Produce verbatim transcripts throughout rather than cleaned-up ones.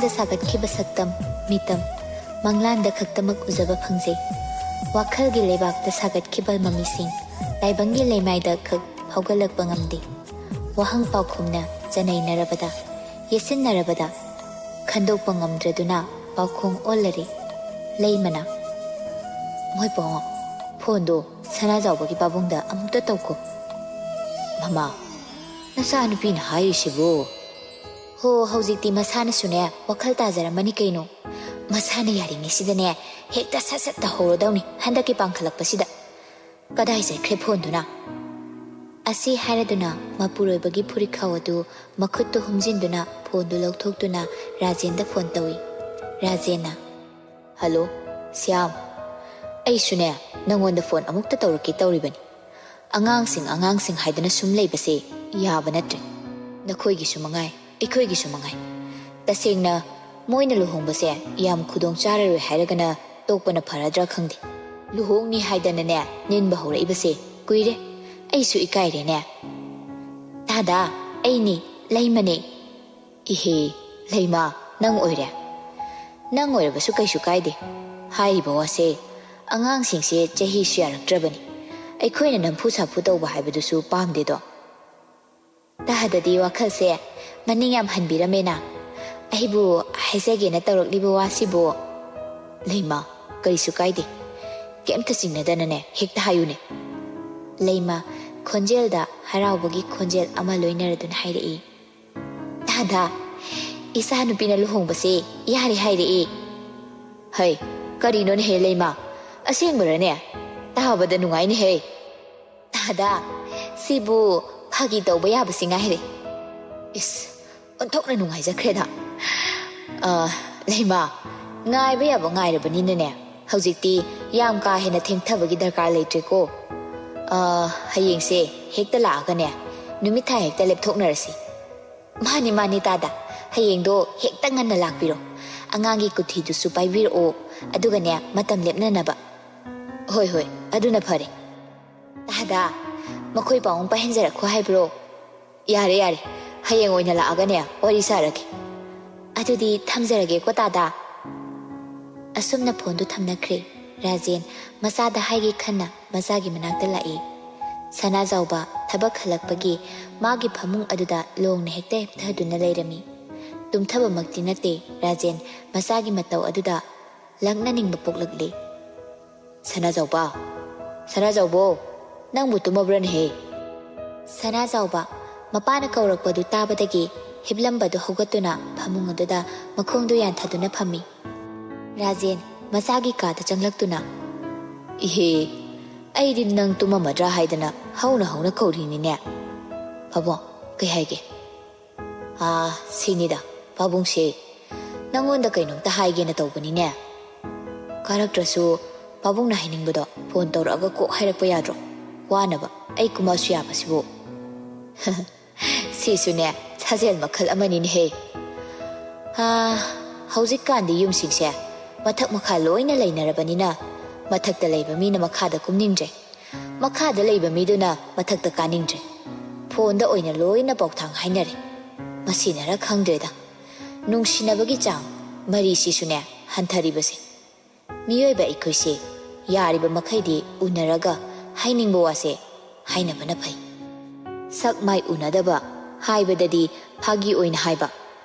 ꯗ ꯁꯥꯒꯠꯈꯤꯕ ꯁꯛꯇꯝ, ꯃꯤꯇꯝ, ꯃꯪꯂꯥꯟꯗ ꯈꯛꯇꯃꯛ ꯎꯖꯕ ꯐꯪꯖꯩ꯫ ꯋꯥꯈꯜꯒꯤ ꯂꯩꯕꯥꯛꯇ ꯁꯥꯒꯠꯈꯤꯕ ꯃꯃꯤꯁꯤꯡ ꯇꯥꯏꯕꯪꯒꯤ ꯂꯩꯃꯥꯏꯗ ꯈꯛ ꯐꯥꯎꯒꯠꯂꯛꯄ ꯉꯝꯗꯦ꯫ ꯋꯥꯍꯪ ꯄꯥꯎꯈꯨꯝꯅ ꯆꯅꯩꯅꯔꯕꯗ, ꯌꯦꯠꯁꯤꯟꯅꯔꯕꯗ, ꯈꯟꯗꯣꯛꯄ ꯉꯝꯗ꯭ꯔꯗꯨꯅ ꯄꯥꯎꯈꯣꯡ ꯑꯣꯜꯂꯔꯦ꯫ ꯂꯩꯃꯅ, "ꯃꯣꯏ ꯄꯥꯎꯉꯣ, ꯐꯣꯟꯗꯣ ꯁꯅꯥꯖꯥꯎꯕꯒꯤ ꯄꯥꯕꯨꯡꯗ ꯑꯃꯨꯛꯇ ꯇꯧꯈꯣ꯫" "ꯃꯃꯥ, ꯅꯆꯥꯅꯨꯄꯤꯅ ꯍꯥꯏꯔꯤꯁꯤꯕꯨ?" "ꯍꯣ, ꯍꯧꯖꯤꯛꯇꯤ ꯃꯁꯥꯅꯁꯨꯅꯦ ꯋꯥꯈꯜ ꯇꯥꯖꯔꯝꯃꯅꯤ ꯀꯩꯅꯣ꯫ ꯃꯁꯥꯅ ꯌꯥꯔꯤꯉꯩꯁꯤꯗꯅꯦ ꯍꯦꯛꯇ ꯁꯠ ꯁꯠ ꯇꯧꯍꯧꯔꯗꯧꯅꯤ ꯍꯟꯗꯛꯀꯤ ꯄꯥꯡꯈꯠꯂꯛꯄꯁꯤꯗ꯫ ꯀꯗꯥꯏ ꯆꯠꯈ꯭ꯔꯦ ꯐꯣꯟꯗꯨꯅ?" ꯑꯁꯤ ꯍꯥꯏꯔꯗꯨꯅ ꯃꯄꯨꯔꯣꯏꯕꯒꯤ ꯐꯨꯔꯤꯠꯈꯥꯎ ꯑꯗꯨ ꯃꯈꯨꯠꯇ ꯍꯨꯝꯖꯤꯟꯗꯨꯅ ꯐꯣꯟꯗꯨ ꯂꯧꯊꯣꯛꯇꯨꯅ ꯔꯥꯖꯦꯟꯗ ꯐꯣꯟ ꯇꯧꯏ꯫ ꯔꯥꯖꯦꯟꯅ, "ꯍꯜꯂꯣ, ꯁ꯭ꯌꯥꯝ꯫ ꯑꯩꯁꯨꯅꯦ ꯅꯪꯉꯣꯟꯗ ꯐꯣꯟ ꯑꯃꯨꯛꯇ ꯇꯧꯔꯛꯀꯦ ꯇꯧꯔꯤꯕꯅꯤ꯫ ꯑꯉꯥꯡꯁꯤꯡ, ꯑꯉꯥꯡꯁꯤꯡ ꯍꯥꯏꯗꯅ ꯁꯨꯝ ꯂꯩꯕꯁꯦ ꯌꯥꯕ ꯅꯠꯇ꯭ꯔꯦ꯫ ꯅꯈꯣꯏꯒꯤꯁꯨ ꯃꯉꯥꯏ, ꯑꯩꯈꯣꯏꯒꯤꯁꯨ ꯃꯉꯥꯏ꯫ ꯇꯁꯦꯡꯅ ꯃꯣꯏꯅ ꯂꯨꯍꯣꯡꯕꯁꯦ ꯌꯥꯝ ꯈꯨꯗꯣꯡ ꯆꯥꯔꯔꯣꯏ ꯍꯥꯏꯔꯒꯅ ꯇꯣꯛꯄꯅ ꯐꯔꯗ꯭ꯔꯥ ꯈꯪꯗꯦ꯫ ꯂꯨꯍꯣꯡꯅꯤ ꯍꯥꯏꯗꯅꯅꯦ ꯅꯤꯟꯕ ꯍꯧꯔꯛꯏꯕꯁꯦ ꯀꯨꯏꯔꯦ꯫ ꯑꯩꯁꯨ ꯏꯀꯥꯏꯔꯦꯅꯦ꯫" "ꯇꯥꯗꯥ, ꯑꯩꯅꯤ, ꯂꯩꯃꯅꯦ꯫" "ꯏꯍꯦ, ꯂꯩꯃ, ꯅꯪ ꯑꯣꯏꯔꯦ?" "ꯅꯪ ꯑꯣꯏꯔꯕꯁꯨ ꯀꯩꯁꯨ ꯀꯥꯏꯗꯦ꯫ ꯍꯥꯏꯔꯤꯕ ꯋꯥꯁꯦ, ꯑꯉꯥꯡꯁꯤꯡꯁꯦ ꯆꯍꯤꯁꯨ ꯌꯥꯔꯛꯇ꯭ꯔꯕꯅꯤ꯫ ꯑꯩꯈꯣꯏꯅ ꯅꯝꯐꯨ ꯁꯥꯐꯨ ꯇꯧꯕ ꯍꯥꯏꯕꯗꯨꯁꯨ ꯄꯥꯝꯗꯦꯗꯣ꯫" ꯇꯥꯗꯗꯤ ꯋꯥꯈꯜꯁꯦ ꯃꯅꯤꯡ ꯌꯥꯝ ꯍꯟꯕꯤꯔꯝꯃꯦꯅ꯫ ꯑꯩꯕꯨ ꯍꯥꯏꯖꯒꯦꯅ ꯇꯧꯔꯛꯂꯤꯕ ꯋꯥꯁꯤꯕꯨ꯫ "ꯂꯩꯃ, ꯀꯔꯤꯁꯨ ꯀꯥꯏꯗꯦ꯫ ꯀꯩꯝꯇ ꯆꯤꯡꯅꯗꯅꯅꯦ ꯍꯦꯛꯇ ꯍꯥꯏꯌꯨꯅꯦ꯫" ꯂꯩꯃ ꯈꯣꯟꯖꯦꯜꯗ ꯍꯔꯥꯎꯕꯒꯤ ꯈꯣꯟꯖꯦꯜ ꯑꯃ ꯂꯣꯏꯅꯔꯗꯨꯅ ꯍꯥꯏꯔꯛꯏ꯫ "ꯇꯥꯗꯥ, ꯏꯆꯥ ꯅꯨꯄꯤꯅ ꯂꯨꯍꯣꯡꯕꯁꯦ ꯌꯥꯔꯦ ꯍꯥꯏꯔꯛꯑꯦ꯫" "ꯍꯩ, ꯀꯔꯤꯅꯣꯅꯦꯍꯦ ꯂꯩꯃ? ꯑꯁꯦꯡꯕꯔꯅꯦ? ꯇꯥꯕꯗ ꯅꯨꯡꯉꯥꯏꯅꯦꯍꯦ꯫" "ꯇꯥꯗꯥ, ꯁꯤꯕꯨ ꯐꯥꯒꯤ ꯇꯧꯕ ꯌꯥꯕꯁꯤ ꯉꯥꯏꯔꯦ꯫" ꯏꯁ, ꯑꯣꯟꯊꯣꯛꯅ ꯅꯨꯡꯉꯥꯏꯖꯈ꯭ꯔꯦꯗ꯫ "ꯑ, ꯂꯩꯃ, ꯉꯥꯏꯕ ꯌꯥꯕ ꯉꯥꯏꯔꯕꯅꯤꯅꯅꯦ, ꯍꯧꯖꯤꯛꯇꯤ ꯌꯥꯝ ꯀꯥ ꯍꯦꯟꯅ ꯊꯦꯡꯊꯕꯒꯤ ꯗꯔꯀꯥꯔ ꯂꯩꯇ꯭ꯔꯦꯀꯣ꯫ ꯑ, ꯍꯌꯦꯡꯁꯦ ꯍꯦꯛꯇ ꯂꯥꯛꯑꯒꯅꯦ, ꯅꯨꯃꯤꯠ ꯊꯥ ꯍꯦꯛꯇ ꯂꯦꯞꯊꯣꯛꯅꯔꯁꯤ꯫" "ꯃꯥꯅꯤ, ꯃꯥꯅꯤ, ꯇꯥꯗꯥ꯫ ꯍꯌꯦꯡꯗꯣ ꯍꯦꯛꯇ ꯉꯟꯅ ꯂꯥꯛꯄꯤꯔꯣ꯫ ꯑꯉꯥꯡꯒꯤ ꯀꯨꯊꯤꯗꯨꯁꯨ ꯄꯥꯏꯕꯤꯔꯛꯑꯣ꯫ ꯑꯗꯨꯒꯅꯦ, ꯃꯇꯝ ꯂꯦꯞꯅꯅꯕ꯫" "ꯍꯣꯏ, ꯍꯣꯏ, ꯑꯗꯨꯅ ꯐꯔꯦ꯫" "ꯇꯥꯗꯥ, ꯃꯈꯣꯏ ꯄꯥꯎꯡ ꯄꯥꯏꯍꯟꯖꯔꯛꯈꯣ ꯍꯥꯏꯕ꯭ꯔꯣ?" "ꯌꯥꯔꯦ, ꯌꯥꯔꯦ꯫ ꯍꯌꯦꯡ ꯑꯣꯏꯅ ꯂꯥꯛꯑꯒꯅꯦ, ꯋꯥꯔꯤ ꯁꯥꯔꯒꯦ꯫" "ꯑꯗꯨꯗꯤ ꯊꯝꯖꯔꯒꯦꯀꯣ ꯇꯥꯗ꯫" ꯑꯁꯨꯝꯅ ꯐꯣꯟꯗꯨ ꯊꯝꯅꯈ꯭ꯔꯦ꯫ ꯔꯥꯖꯦꯟ ꯃꯆꯥꯗ ꯍꯥꯏꯒꯦ ꯈꯟꯅ ꯃꯆꯥꯒꯤ ꯃꯅꯥꯛꯇ ꯂꯥꯛꯏ꯫ ꯁꯅꯥꯖꯥꯎꯕ ꯊꯕꯛ ꯍꯜꯂꯛꯄꯒꯤ ꯃꯥꯒꯤ ꯐꯃꯨꯡ ꯑꯗꯨꯗ ꯂꯣꯡꯅ ꯍꯦꯛꯇ ꯍꯤꯞꯊꯗꯨꯅ ꯂꯩꯔꯝꯃꯤ꯫ ꯇꯨꯝꯊꯕꯃꯛꯇꯤ ꯅꯠꯇꯦ, ꯔꯥꯖꯦꯟ ꯃꯆꯥꯒꯤ ꯃꯇꯧ ꯑꯗꯨꯗ ꯂꯛꯅꯅꯤꯡꯕ ꯄꯣꯛꯂꯛꯂꯤ꯫ "ꯁꯅꯥꯖꯥꯎꯕ, ꯁꯅꯥꯖꯥꯎꯕꯣ, ꯅꯪꯕꯨ ꯇꯨꯝꯃꯕ꯭ꯔꯅꯦꯍꯦ?" ꯁꯅꯥꯖꯥꯎꯕ ꯃꯄꯥꯅ ꯀꯧꯔꯛꯄꯗꯨ ꯇꯥꯕꯗꯒꯤ ꯍꯤꯞꯂꯝꯕꯗꯨ ꯍꯧꯒꯠꯇꯨꯅ ꯐꯃꯨꯡ ꯑꯗꯨꯗ ꯃꯈꯣꯡꯗꯨ ꯌꯥꯟꯊꯗꯨꯅ ꯐꯝꯃꯤ꯫ ꯔꯥꯖꯦꯟ ꯃꯆꯥꯒꯤ ꯀꯥꯗ ꯆꯪꯂꯛꯇꯨꯅ, "ꯏꯍꯦ, ꯑꯩꯗꯤ ꯅꯪ ꯇꯨꯝꯃꯝꯃꯗ꯭ꯔꯥ ꯍꯥꯏꯗꯅ ꯍꯧꯅ ꯍꯧꯅ ꯀꯧꯔꯤꯅꯤꯅꯦ꯫ ꯄꯥꯕꯨꯡ, ꯀꯩ ꯍꯥꯏꯒꯦ?" "ꯑꯥ, ꯁꯤꯅꯤꯗ, ꯄꯥꯕꯨꯡꯁꯦ, ꯅꯪꯉꯣꯟꯗ ꯀꯩꯅꯣꯝꯇ ꯍꯥꯏꯒꯦꯅ ꯇꯧꯕꯅꯤꯅꯦ꯫ ꯀꯥꯔꯛꯇ꯭ꯔꯁꯨ ꯄꯥꯕꯨꯡꯅ ꯍꯥꯏꯅꯤꯡꯕꯗꯣ ꯐꯣꯟ ꯇꯧꯔꯛꯑꯒ ꯀꯣꯛ ꯍꯥꯏꯔꯛꯄ ꯌꯥꯗ꯭ꯔꯣ? ꯋꯥꯅꯕ ꯑꯩ ꯀꯨꯝꯃꯁꯨ ꯌꯥꯕꯁꯤꯕꯨ꯫" "ꯁꯤꯁꯨꯅꯦ, ꯁꯥꯖꯦꯜ ꯃꯈꯜ ꯑꯃꯅꯤꯅꯦꯍꯦ꯫ ꯑꯥ, ꯍꯧꯖꯤꯛꯀꯥꯟꯗꯤ ꯌꯨꯝꯁꯤꯡꯁꯦ ꯃꯊꯛ ꯃꯈꯥ ꯂꯣꯏꯅ ꯂꯩꯅꯔꯕꯅꯤꯅ ꯃꯊꯛꯇ ꯂꯩꯕ ꯃꯤꯅ ꯃꯈꯥꯗ ꯀꯨꯝꯅꯤꯡꯗ꯭ꯔꯦ, ꯃꯈꯥꯗ ꯂꯩꯕ ꯃꯤꯗꯨꯅ ꯃꯊꯛꯇ ꯀꯥꯅꯤꯡꯗ꯭ꯔꯦ꯫ ꯐꯣꯟꯗ ꯑꯣꯏꯅ ꯂꯣꯏꯅ ꯄꯥꯎꯊꯥꯡ ꯍꯥꯏꯅꯔꯦ꯫ ꯃꯁꯤꯅꯔ ꯈꯪꯗ꯭ꯔꯦꯗ, ꯅꯨꯡꯁꯤꯅꯕꯒꯤ ꯆꯥꯡ ꯃꯔꯤꯁꯤꯁꯨꯅꯦ ꯍꯟꯊꯔꯤꯕꯁꯦ꯫ ꯃꯤꯑꯣꯏꯕ ꯑꯩꯈꯣꯏꯁꯦ ꯌꯥꯔꯤꯕ ꯃꯈꯩꯗꯤ ꯎꯅꯔꯒ ꯍꯥꯏꯅꯤꯡꯕ ꯋꯥꯁꯦ ꯍꯥꯏꯅꯕꯅ ꯐꯩ꯫ ꯁꯛ ꯃꯥꯏ ꯎꯅꯗꯕ ꯍꯥꯏꯕꯗꯗꯤ ꯐꯥꯒꯤ ꯑꯣꯏꯅ ꯍꯥꯏꯕ,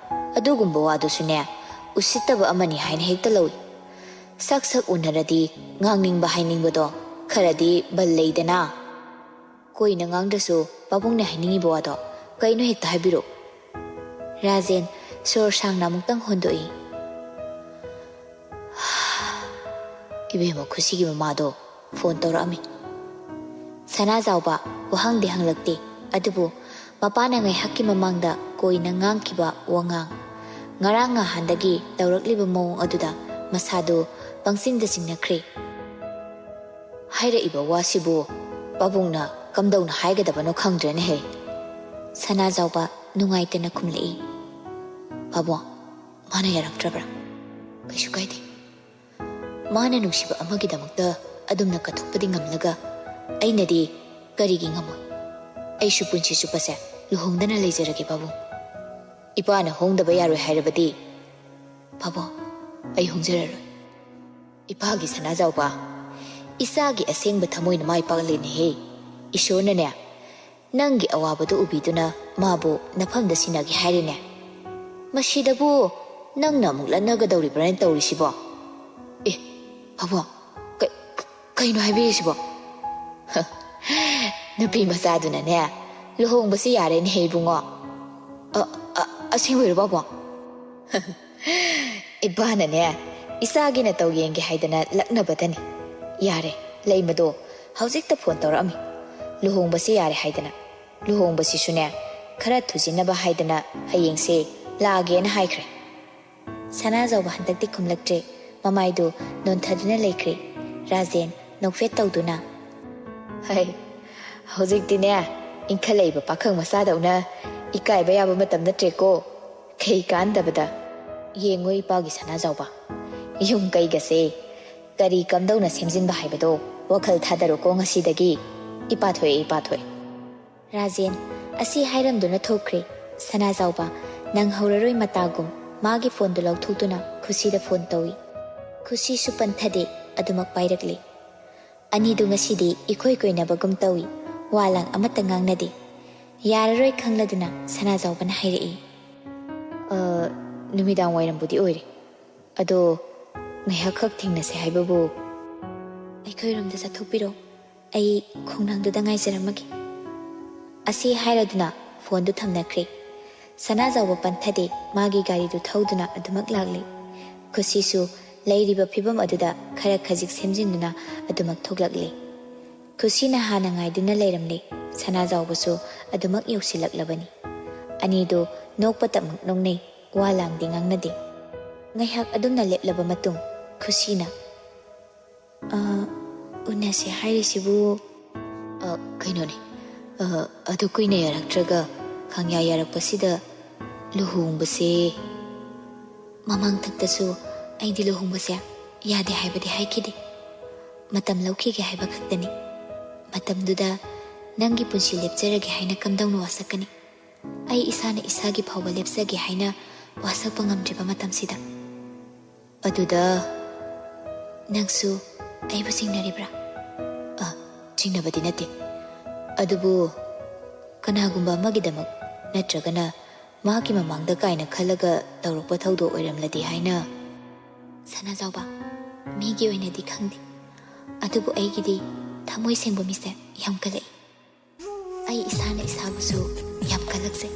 ꯑꯗꯨꯒꯨꯝꯕ ꯋꯥꯗꯨꯁꯨꯅꯦ ꯎꯁꯤꯠꯇꯕ ꯑꯃꯅꯤ ꯍꯥꯏꯅ ꯍꯦꯛꯇ ꯂꯧꯏ꯫ ꯁꯛ ꯁꯛ ꯎꯅꯔꯗꯤ ꯉꯥꯡꯅꯤꯡꯕ ꯍꯥꯏꯅꯤꯡꯕꯗꯣ ꯈꯔꯗꯤ ꯕꯜ ꯂꯩꯗꯅ꯫ ꯀꯣꯏꯅ ꯉꯥꯡꯗ꯭ꯔꯁꯨ ꯄꯥꯕꯨꯡꯅ ꯍꯥꯏꯅꯤꯡꯉꯤꯕ ꯋꯥꯗꯣ ꯀꯩꯅꯣ ꯍꯦꯛꯇ ꯍꯥꯏꯕꯤꯔꯛꯎ꯫" ꯔꯥꯖꯦꯟ ꯁꯣꯔ ꯁꯥꯡꯅ ꯑꯃꯨꯛꯇꯪ ꯍꯣꯟꯗꯣꯛꯏ꯫ "ꯏꯕꯦꯝꯃ ꯈꯨꯁꯤꯒꯤ ꯃꯃꯥꯗꯣ ꯐꯣꯟ ꯇꯧꯔꯛꯑꯝꯃꯤ꯫" ꯁꯅꯥꯖꯥꯎꯕ ꯋꯥꯍꯪꯗꯤ ꯍꯪꯂꯛꯇꯦ, ꯑꯗꯨꯕꯨ ꯃꯄꯥꯅ ꯉꯥꯏꯍꯥꯛꯀꯤ ꯃꯃꯥꯡꯗ ꯀꯣꯏꯅ ꯉꯥꯡꯈꯤꯕ ꯋꯥꯉꯥꯡ, ꯉꯔꯥꯡ ꯉꯍꯥꯟꯗꯒꯤ ꯇꯧꯔꯛꯂꯤꯕ ꯃꯑꯣꯡ ꯑꯗꯨꯗ ꯃꯁꯥꯗꯨ ꯄꯪꯆꯤꯡꯗ ꯆꯤꯡꯅꯈ꯭ꯔꯦ꯫ "ꯍꯥꯏꯔꯛꯏꯕ ꯋꯥꯁꯤꯕꯨ ꯄꯥꯕꯨꯡꯅ ꯀꯝꯗꯧꯅ ꯍꯥꯏꯒꯗꯕꯅꯣ ꯈꯪꯗ꯭ꯔꯦꯅꯦꯍꯦ꯫" ꯁꯅꯥꯖꯥꯎꯕ ꯅꯨꯡꯉꯥꯏꯇꯅ ꯈꯨꯝꯂꯛꯏ꯫ "ꯄꯥꯕꯨꯡ, ꯃꯥꯅ ꯌꯥꯔꯛꯇ꯭ꯔꯕ꯭ꯔꯥ?" "ꯀꯩꯁꯨ ꯀꯥꯏꯗꯦ꯫ ꯃꯥꯅ ꯅꯨꯡꯁꯤꯕ ꯑꯃꯒꯤꯗꯃꯛꯇ ꯑꯗꯨꯝꯅ ꯀꯠꯊꯣꯛꯄꯗꯤ ꯉꯝꯂꯒ ꯑꯩꯅꯗꯤ ꯀꯔꯤꯒꯤ ꯉꯝꯃꯣꯏ? ꯑꯩꯁꯨ ꯄꯨꯟꯁꯤ ꯆꯨꯞꯄꯁꯦ ꯂꯨꯍꯣꯡꯗꯅ ꯂꯩꯖꯔꯒꯦ ꯄꯥꯕꯨꯡ꯫ ꯏꯄꯥꯅ ꯍꯣꯡꯗꯕ ꯌꯥꯔꯣꯏ ꯍꯥꯏꯔꯕꯗꯤ ꯄꯥꯕꯨꯡ, ꯑꯩ ꯍꯣꯡꯖꯔꯔꯣꯏ꯫ ꯏꯄꯥꯒꯤ ꯁꯅꯥꯖꯥꯎꯕ, ꯏꯆꯥꯒꯤ ꯑꯁꯦꯡꯕ ꯊꯃꯣꯏꯅ ꯃꯥꯏ ꯄꯥꯛꯂꯦꯅꯦꯍꯦ꯫ ꯏꯁꯣꯔꯅꯅꯦ, ꯅꯪꯒꯤ ꯑꯋꯥꯕꯗꯨ ꯎꯕꯤꯗꯨꯅ ꯃꯥꯕꯨ ꯅꯐꯝꯗ ꯁꯤꯟꯅꯒꯦ ꯍꯥꯏꯔꯦꯅꯦ꯫ ꯃꯁꯤꯗꯕꯨ ꯅꯪꯅ ꯑꯃꯨꯛ ꯂꯠꯅꯒꯗꯧꯔꯤꯕ꯭ꯔꯥꯅꯦ ꯇꯧꯔꯤꯁꯤꯕꯣ? ꯑꯦ, ꯄꯥꯕꯨꯡ, ꯀ-, ꯀ-, ꯀꯩꯅꯣ ꯍꯥꯏꯕꯤꯔꯤꯁꯤꯕꯣ? ꯅꯨꯄꯤ ꯃꯆꯥꯗꯨꯅꯅꯦ, ꯂꯨꯍꯣꯡꯕꯁꯤ ꯌꯥꯔꯦꯅꯦꯍꯦ ꯏꯕꯨꯡꯉꯣ꯫ ꯑ, ꯑ, ꯑꯁꯦꯡꯕꯩꯔꯣ ꯄꯥꯕꯨꯡ? ꯏꯄꯥꯅꯅꯦ, ꯏꯆꯥꯒꯤ ꯅꯇꯧ ꯌꯦꯡꯒꯦ ꯍꯥꯏꯗꯅ ꯂꯛꯅꯕꯗꯅꯤ꯫ ꯌꯥꯔꯦ, ꯂꯩꯃꯗꯣ ꯍꯧꯖꯤꯛꯇ ꯐꯣꯟ ꯇꯧꯔꯛꯑꯝꯃꯤ꯫ ꯂꯨꯍꯣꯡꯕꯁꯤ ꯌꯥꯔꯦ ꯍꯥꯏꯗꯅ꯫ ꯂꯨꯍꯣꯡꯕꯁꯤꯁꯨꯅꯦ, ꯈꯔ ꯊꯨꯖꯤꯟꯅꯕ ꯍꯥꯏꯗꯅ ꯍꯌꯦꯡꯁꯦ ꯂꯥꯛꯑꯒꯦꯅ ꯍꯥꯏꯈ꯭ꯔꯦ꯫ ꯁꯅꯥꯖꯥꯎꯕ ꯍꯟꯗꯛꯇꯤ ꯈꯨꯝꯂꯛꯇ꯭ꯔꯦ꯫ ꯃꯃꯥꯏꯗꯨ ꯅꯣꯟꯊꯗꯨꯅ ꯂꯩꯈ꯭ꯔꯦ꯫ ꯔꯥꯖꯦꯟ ꯅꯣꯛꯐꯦꯠ ꯇꯧꯗꯨꯅ, "ꯍꯩ, ꯍꯧꯖꯤꯛꯇꯤꯅꯦ, ꯏꯟꯈꯠꯂꯛꯏꯕ ꯄꯥꯈꯪ ꯃꯆꯥꯗꯧꯅ ꯏꯀꯥꯏꯕ ꯌꯥꯕ ꯃꯇꯝ ꯅꯠꯇ꯭ꯔꯦꯀꯣ꯫ ꯀꯩ ꯀꯥꯟꯗꯕꯗ꯫ ꯌꯦꯡꯉꯨ ꯏꯄꯥꯒꯤ ꯁꯅꯥꯖꯥꯎꯕ, ꯌꯨꯝ ꯀꯩꯒꯁꯦ ꯀꯔꯤ ꯀꯝꯗꯧꯅ ꯁꯦꯝꯖꯤꯟꯕ ꯍꯥꯏꯕꯗꯣ ꯋꯥꯈꯜ ꯊꯥꯗꯔꯣꯀꯣ ꯉꯁꯤꯗꯒꯤ꯫ ꯏꯄꯥ ꯊꯣꯛꯑꯦ, ꯏꯄꯥ ꯊꯣꯛꯑꯦ꯫" ꯔꯥꯖꯦꯟ ꯑꯁꯤ ꯍꯥꯏꯔꯝꯗꯨꯅ ꯊꯣꯛꯈ꯭ꯔꯦ꯫ ꯁꯅꯥꯖꯥꯎꯕ ꯅꯪꯍꯧꯔꯔꯣꯏ ꯃꯇꯥꯒꯨꯝ ꯃꯥꯒꯤ ꯐꯣꯟꯗꯨ ꯂꯧꯊꯣꯛꯇꯨꯅ ꯈꯨꯁꯤꯗ ꯐꯣꯟ ꯇꯧꯏ꯫ ꯈꯨꯁꯤꯁꯨ ꯄꯟꯊꯗꯦ, ꯑꯗꯨꯃꯛ ꯄꯥꯏꯔꯛꯂꯤ꯫ ꯑꯅꯤꯗꯨ ꯉꯁꯤꯗꯤ ꯏꯀꯣꯏ ꯀꯣꯏꯅꯕꯒꯨꯝ ꯇꯧꯏ, ꯋꯥ ꯂꯥꯡ ꯑꯃꯠꯇ ꯉꯥꯡꯅꯗꯦ꯫ ꯌꯥꯔꯔꯣꯏ ꯈꯪꯂꯗꯨꯅ ꯁꯅꯥꯖꯥꯎꯕꯅ ꯍꯥꯏꯔꯛꯏ, "ꯑ, ꯅꯨꯃꯤꯗꯥꯡ ꯋꯥꯏꯔꯝꯕꯨꯗꯤ ꯑꯣꯏꯔꯦ, ꯑꯗꯣ ꯉꯥꯏꯍꯥꯛꯈꯛ ꯊꯦꯡꯅꯁꯦ ꯍꯥꯏꯕꯕꯨ?" "ꯑꯩꯈꯣꯏꯔꯣꯝꯗ ꯆꯠꯊꯣꯛꯄꯤꯔꯣ, ꯑꯩ ꯈꯣꯡꯅꯥꯡꯗꯨꯗ ꯉꯥꯏꯖꯔꯝꯃꯒꯦ꯫" ꯑꯁꯤ ꯍꯥꯏꯔꯗꯨꯅ ꯐꯣꯟꯗꯨ ꯊꯝꯅꯈ꯭ꯔꯦ꯫ ꯁꯅꯥꯖꯥꯎꯕ ꯄꯟꯊꯗꯦ, ꯃꯥꯒꯤ ꯒꯥꯔꯤꯗꯨ ꯊꯧꯗꯨꯅ ꯑꯗꯨꯃꯛ ꯂꯥꯛꯂꯤ꯫ ꯈꯨꯁꯤꯁꯨ ꯂꯩꯔꯤꯕ ꯐꯤꯕꯝ ꯑꯗꯨꯗ ꯈꯔ ꯈꯖꯤꯛ ꯁꯦꯝꯖꯤꯟꯗꯨꯅ ꯑꯗꯨꯃꯛ ꯊꯣꯛꯂꯛꯂꯤ꯫ ꯈꯨꯁꯤꯅ ꯍꯥꯟꯅ ꯉꯥꯏꯗꯨꯅ ꯂꯩꯔꯝꯂꯦ꯫ ꯁꯅꯥꯖꯥꯎꯕꯁꯨ ꯑꯗꯨꯃꯛ ꯌꯧꯁꯤꯜꯂꯛꯂꯕꯅꯤ꯫ ꯑꯅꯤꯗꯨ ꯅꯣꯛꯄꯇꯃꯛ ꯅꯣꯛꯅꯩ, ꯋꯥ ꯂꯥꯡꯗꯤ ꯉꯥꯡꯅꯗꯦ꯫ ꯉꯥꯏꯍꯥꯛ ꯑꯗꯨꯝꯅ ꯂꯦꯞꯂꯕ ꯃꯇꯨꯡ ꯈꯨꯁꯤꯅ, "ꯑ, ꯎꯅꯁꯦ ꯍꯥꯏꯔꯤꯁꯤꯕꯨ?" "ꯑ, ꯀꯩꯅꯣꯅꯦ, ꯑ, ꯑꯗꯨ ꯀꯨꯏꯅ ꯌꯥꯔꯛꯇ꯭ꯔꯒ ꯈꯪꯌꯥ ꯌꯥꯔꯛꯄꯁꯤꯗ ꯂꯨꯍꯣꯡꯕꯁꯦ?" "ꯃꯃꯥꯡꯊꯛꯇꯁꯨ ꯑꯩꯗꯤ ꯂꯨꯍꯣꯡꯕꯁꯦ ꯌꯥꯗꯦ ꯍꯥꯏꯕꯗꯤ ꯍꯥꯏꯈꯤꯗꯦ꯫ ꯃꯇꯝ ꯂꯧꯈꯤꯒꯦ ꯍꯥꯏꯕ ꯈꯛꯇꯅꯤ꯫ ꯃꯇꯝꯗꯨꯗ ꯅꯪꯒꯤ ꯄꯨꯟꯁꯤ ꯂꯦꯞꯆꯔꯒꯦ ꯍꯥꯏꯅ ꯀꯝꯗꯧꯅ ꯋꯥꯁꯛꯀꯅꯤ? ꯑꯩ ꯏꯁꯥꯅ ꯏꯁꯥꯒꯤ ꯐꯥꯎꯕ ꯂꯦꯞꯆꯒꯦ ꯍꯥꯏꯅ ꯋꯥꯁꯛꯄ ꯉꯝꯗ꯭ꯔꯤꯕ ꯃꯇꯝꯁꯤꯗ꯫ ꯑꯗꯨꯗ ꯅꯪꯁꯨ ꯑꯩꯕꯨ ꯆꯤꯡꯅꯔꯤꯕ꯭ꯔꯥ? ꯑ, ꯆꯤꯡꯅꯕꯗꯤ ꯅꯠꯇꯦ꯫ ꯑꯗꯨꯕꯨ ꯀꯅꯥꯒꯨꯝꯕ ꯑꯃꯒꯤꯗꯃꯛ ꯅꯠꯇ꯭ꯔꯒꯅ ꯃꯍꯥꯛꯀꯤ ꯃꯃꯥꯡꯗ ꯀꯥꯏꯅ ꯈꯜꯂꯒ ꯇꯧꯔꯛꯄ ꯊꯧꯗꯣꯛ ꯑꯣꯏꯔꯝꯂꯗꯤ ꯍꯥꯏꯅ꯫ ꯁꯅꯥꯖꯥꯎꯕ, ꯃꯤꯒꯤ ꯑꯣꯏꯅꯗꯤ ꯈꯪꯗꯦ, ꯑꯗꯨꯕꯨ ꯑꯩꯒꯤꯗꯤ ꯊꯃꯣꯏ ꯁꯦꯡꯕ ꯃꯤꯁꯦ ꯌꯥꯝ ꯀꯜꯂꯛꯏ꯫ ꯑꯩ ꯏꯁꯥꯅ ꯏꯁꯥꯕꯨꯁꯨ ꯌꯥꯝ ꯀꯜꯂꯛꯆꯩ꯫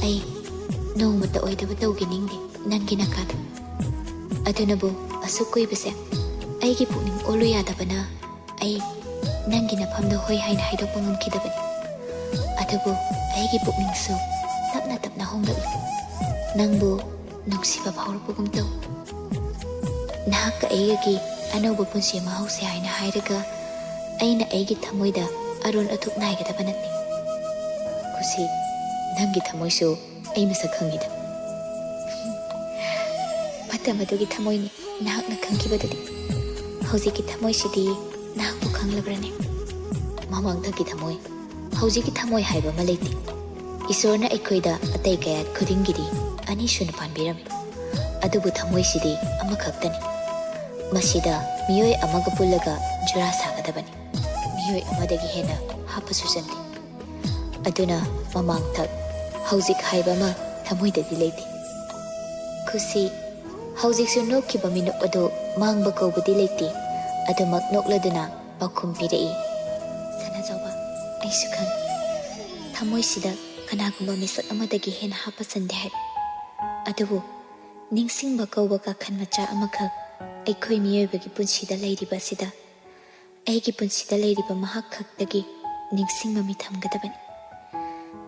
ꯑꯩ ꯅꯣꯡꯃꯇ ꯑꯣꯏꯗꯕ ꯇꯧꯒꯦ ꯅꯤꯡꯗꯦ ꯅꯪꯒꯤ ꯅꯥꯀꯥꯗ꯫ ꯑꯗꯨꯅꯕꯨ ꯑꯁꯨꯛ ꯀꯨꯏꯕꯁꯦ ꯑꯩꯒꯤ ꯄꯨꯛꯅꯤꯡ ꯑꯣꯜꯂꯨ ꯌꯥꯗꯕꯅ ꯑꯩ ꯅꯪꯒꯤ ꯅꯐꯝꯗ ꯍꯣꯏ ꯍꯥꯏꯅ ꯍꯥꯏꯗꯣꯛꯄ ꯉꯝꯈꯤꯗꯕꯅꯤ꯫ ꯑꯗꯨꯕꯨ ꯑꯩꯒꯤ ꯄꯨꯛꯅꯤꯡꯁꯨ ꯇꯞꯅ ꯇꯞꯅ ꯍꯣꯡꯂꯛꯂꯤ꯫ ꯅꯪꯕꯨ ꯅꯨꯡꯁꯤꯕ ꯐꯥꯎꯔꯛꯄꯒꯨꯝ ꯇꯧ꯫ ꯅꯍꯥꯛꯀ ꯑꯩꯒꯒꯤ ꯑꯅꯧꯕ ꯄꯨꯟꯁꯤ ꯑꯃ ꯍꯧꯁꯦ ꯍꯥꯏꯅ ꯍꯥꯏꯔꯒ ꯑꯩꯅ ꯑꯩꯒꯤ ꯊꯃꯣꯏꯗ ꯑꯔꯣꯟ ꯑꯊꯨꯞ ꯅꯥꯏꯒꯗꯕ ꯅꯠꯇꯦ꯫ ꯈꯨꯁꯤ, ꯅꯪꯒꯤ ꯊꯃꯣꯏꯁꯨ ꯑꯩ ꯃꯁꯛ ꯈꯪꯉꯤꯗ꯫ ꯃꯇꯝ ꯑꯗꯨꯒꯤ ꯊꯃꯣꯏꯅꯤ ꯅꯍꯥꯛꯅ ꯈꯪꯈꯤꯕꯗꯨꯗꯤ꯫ ꯍꯧꯖꯤꯛꯀꯤ ꯊꯃꯣꯏꯁꯤꯗꯤ ꯅꯍꯥꯛꯄꯨ ꯈꯪꯂꯕ꯭ꯔꯅꯦ? ꯃꯃꯥꯡꯊꯛꯀꯤ ꯊꯃꯣꯏ, ꯍꯧꯖꯤꯛꯀꯤ ꯊꯃꯣꯏ ꯍꯥꯏꯕ ꯑꯃ ꯂꯩꯇꯦ꯫ ꯏꯁꯣꯔꯅ ꯑꯩꯈꯣꯏꯗ ꯑꯇꯩ ꯀꯌꯥꯠ ꯈꯨꯗꯤꯡꯒꯤꯗꯤ ꯑꯅꯤꯁꯨꯅ ꯄꯥꯟꯕꯤꯔꯝꯃꯤ꯫ ꯑꯗꯨꯕꯨ ꯊꯃꯣꯏꯁꯤꯗꯤ ꯑꯃꯈꯛꯇꯅꯤ꯫ ꯃꯁꯤꯗ ꯃꯤꯑꯣꯏ ꯑꯃꯒ ꯄꯨꯜꯂꯒ ꯖꯨꯔꯥ ꯁꯥꯒꯗꯕꯅꯤ꯫ ꯃꯤꯑꯣꯏ ꯑꯃꯗꯒꯤ ꯍꯦꯟꯅ ꯍꯥꯞꯄꯁꯨ ꯆꯟꯗꯦ꯫ ꯑꯗꯨꯅ ꯃꯃꯥꯡꯊꯛ, ꯍꯧꯖꯤꯛ ꯍꯥꯏꯕ ꯑꯃ ꯊꯃꯣꯏꯗꯗꯤ ꯂꯩꯇꯦ꯫ ꯈꯨꯁꯤ, ꯍꯧꯖꯤꯛꯁꯨ ꯅꯣꯛꯈꯤꯕ ꯃꯤꯅꯣꯛ ꯑꯗꯨ ꯃꯥꯡꯕ ꯀꯧꯕꯗꯤ ꯂꯩꯇꯦ꯫ ꯑꯗꯨꯃꯛ ꯅꯣꯛꯂꯗꯨꯅ ꯄꯥꯎꯈꯨꯝ ꯄꯤꯔꯛꯏ꯫ ꯁꯅꯥꯖꯥꯎꯕ, ꯑꯩꯁꯨ ꯈꯪꯏ, ꯊꯃꯣꯏꯁꯤꯗ ꯀꯅꯥꯒꯨꯝꯕ ꯃꯤꯁꯛ ꯑꯃꯗꯒꯤ ꯍꯦꯟꯅ ꯍꯥꯞꯄ ꯆꯟꯗꯦ ꯍꯥꯏꯕ꯫ ꯑꯗꯨꯕꯨ ꯅꯤꯡꯁꯤꯡꯕ ꯀꯧꯕ ꯀꯥꯈꯟ ꯃꯆꯥ ꯑꯃꯈꯛ ꯑꯩꯈꯣꯏ ꯃꯤꯑꯣꯏꯕꯒꯤ ꯄꯨꯟꯁꯤꯗ ꯂꯩꯔꯤꯕ ꯑꯁꯤꯗ ꯑꯩꯒꯤ ꯄꯨꯟꯁꯤꯗ ꯂꯩꯔꯤꯕ ꯃꯍꯥꯛ ꯈꯛꯇꯒꯤ ꯅꯤꯡꯁꯤꯡ ꯃꯃꯤ ꯊꯝꯒꯗꯕꯅꯤ꯫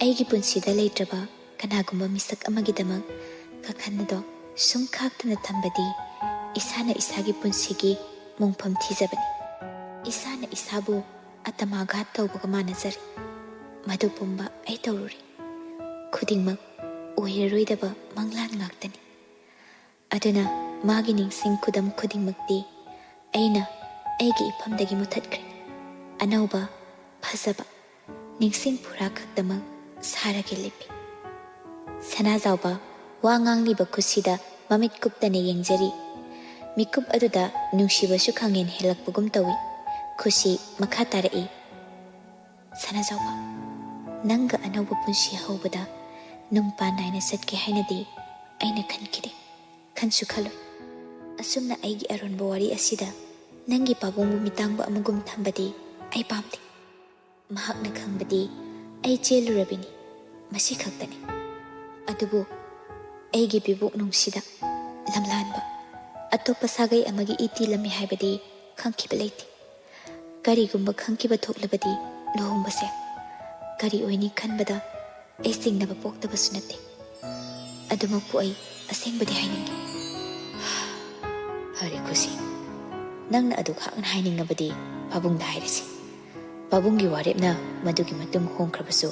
ꯑꯩꯒꯤ ꯄꯨꯟꯁꯤꯗ ꯂꯩꯇ꯭ꯔꯕ ꯀꯅꯥꯒꯨꯝꯕ ꯃꯤꯁꯛ ꯑꯃꯒꯤꯗꯃꯛ ꯀꯥꯈꯟ ꯑꯗꯣ ꯁꯨꯝ ꯈꯥꯛꯇꯨꯅ ꯊꯝꯕꯗꯤ ꯏꯁꯥꯅ ꯏꯁꯥꯒꯤ ꯄꯨꯟꯁꯤꯒꯤ ꯃꯣꯡꯐꯝ ꯊꯤꯖꯕꯅꯤ꯫ ꯏꯁꯥꯅ ꯏꯁꯥꯕꯨ ꯑꯇꯃꯥꯘꯥꯠ ꯇꯧꯕꯒ ꯃꯥꯟꯅꯖꯔꯦ꯫ ꯃꯗꯨ ꯄꯨꯝꯕ ꯑꯩ ꯇꯧꯔꯨꯔꯦ꯫ ꯈꯨꯗꯤꯡꯃꯛ ꯑꯣꯏꯔꯔꯣꯏꯗꯕ ꯃꯪꯂꯥꯟ ꯉꯥꯛꯇꯅꯤ꯫ ꯑꯗꯨꯅ ꯃꯥꯒꯤ ꯅꯤꯡꯁꯤꯡ ꯈꯨꯗꯝ ꯈꯨꯗꯤꯡꯃꯛꯇꯤ ꯑꯩꯅ ꯑꯩꯒꯤ ꯏꯐꯝꯗꯒꯤ ꯃꯨꯊꯠꯈ꯭ꯔꯦ꯫ ꯑꯅꯧꯕ, ꯐꯖꯕ ꯅꯤꯡꯁꯤꯡ ꯐꯨꯔꯥ ꯈꯛꯇꯃꯛ ꯁꯥꯔꯒꯦ ꯂꯦꯞꯄꯤ꯫ ꯁꯅꯥꯖꯥꯎꯕ ꯋꯥ ꯉꯥꯡꯂꯤꯕ ꯈꯨꯁꯤꯗ ꯃꯃꯤꯠ ꯀꯨꯞꯇꯅ ꯌꯦꯡꯖꯔꯤ꯫ ꯃꯤꯀꯨꯞ ꯑꯗꯨꯗ ꯅꯨꯡꯁꯤꯕꯁꯨ ꯈꯪꯍꯦꯟ ꯍꯦꯜꯂꯛꯄꯒꯨꯝ ꯇꯧꯏ꯫ ꯈꯨꯁꯤ ꯃꯈꯥ ꯇꯥꯔꯛꯏ, "ꯁꯅꯥꯖꯥꯎꯕ, ꯅꯪꯒ ꯑꯅꯧꯕ ꯄꯨꯟꯁꯤ ꯍꯧꯕꯗ ꯅꯨꯡꯄꯥ ꯅꯥꯏꯅ ꯆꯠꯀꯦ ꯍꯥꯏꯅꯗꯤ ꯑꯩꯅ ꯈꯟꯈꯤꯗꯦ, ꯈꯟꯁꯨ ꯈꯜꯂꯣꯏ꯫ ꯑꯁꯨꯝꯅ ꯑꯩꯒꯤ ꯑꯔꯣꯟꯕ ꯋꯥꯔꯤ ꯑꯁꯤꯗ ꯅꯪꯒꯤ ꯄꯥꯕꯨꯡꯕꯨ ꯃꯤꯇꯥꯡꯕ ꯑꯃꯒꯨꯝ ꯊꯝꯕꯗꯤ ꯑꯩ ꯄꯥꯝꯗꯦ꯫ ꯃꯍꯥꯛꯅ ꯈꯪꯕꯗꯤ ꯑꯩ ꯆꯦꯜꯂꯨꯔꯕꯤꯅꯤ, ꯃꯁꯤ ꯈꯛꯇꯅꯤ꯫ ꯑꯗꯨꯕꯨ ꯑꯩꯒꯤ ꯕꯤꯕꯣꯛ ꯅꯨꯡꯁꯤꯗ ꯂꯝꯂꯥꯟꯕ ꯑꯇꯣꯞꯄ ꯁꯥꯒꯩ ꯑꯃꯒꯤ ꯏꯇꯤ ꯂꯝꯃꯤ ꯍꯥꯏꯕꯗꯤ ꯈꯪꯈꯤꯕ ꯂꯩꯇꯦ꯫ ꯀꯔꯤꯒꯨꯝꯕ ꯈꯪꯈꯤꯕ ꯊꯣꯛꯂꯕꯗꯤ ꯂꯨꯍꯣꯡꯕꯁꯦ ꯀꯔꯤ ꯑꯣꯏꯅꯤ ꯈꯟꯕꯗ ꯑꯩ ꯆꯤꯡꯅꯕ ꯄꯣꯛꯇꯕꯁꯨ ꯅꯠꯇꯦ꯫ ꯑꯗꯨꯃꯛꯄꯨ ꯑꯩ ꯑꯁꯦꯡꯕꯗꯤ ꯍꯥꯏꯅꯤꯡꯉꯤ꯫" "ꯐꯔꯦ ꯈꯨꯁꯤ, ꯅꯪꯅ ꯑꯗꯨ ꯈꯥꯛꯅ ꯍꯥꯏꯅꯤꯡꯉꯕꯗꯤ ꯄꯥꯕꯨꯡꯗ ꯍꯥꯏꯔꯁꯤ꯫ ꯄꯥꯕꯨꯡꯒꯤ ꯋꯥꯔꯦꯞꯅ ꯃꯗꯨꯒꯤ ꯃꯇꯨꯡ ꯍꯣꯡꯈ꯭ꯔꯕꯁꯨ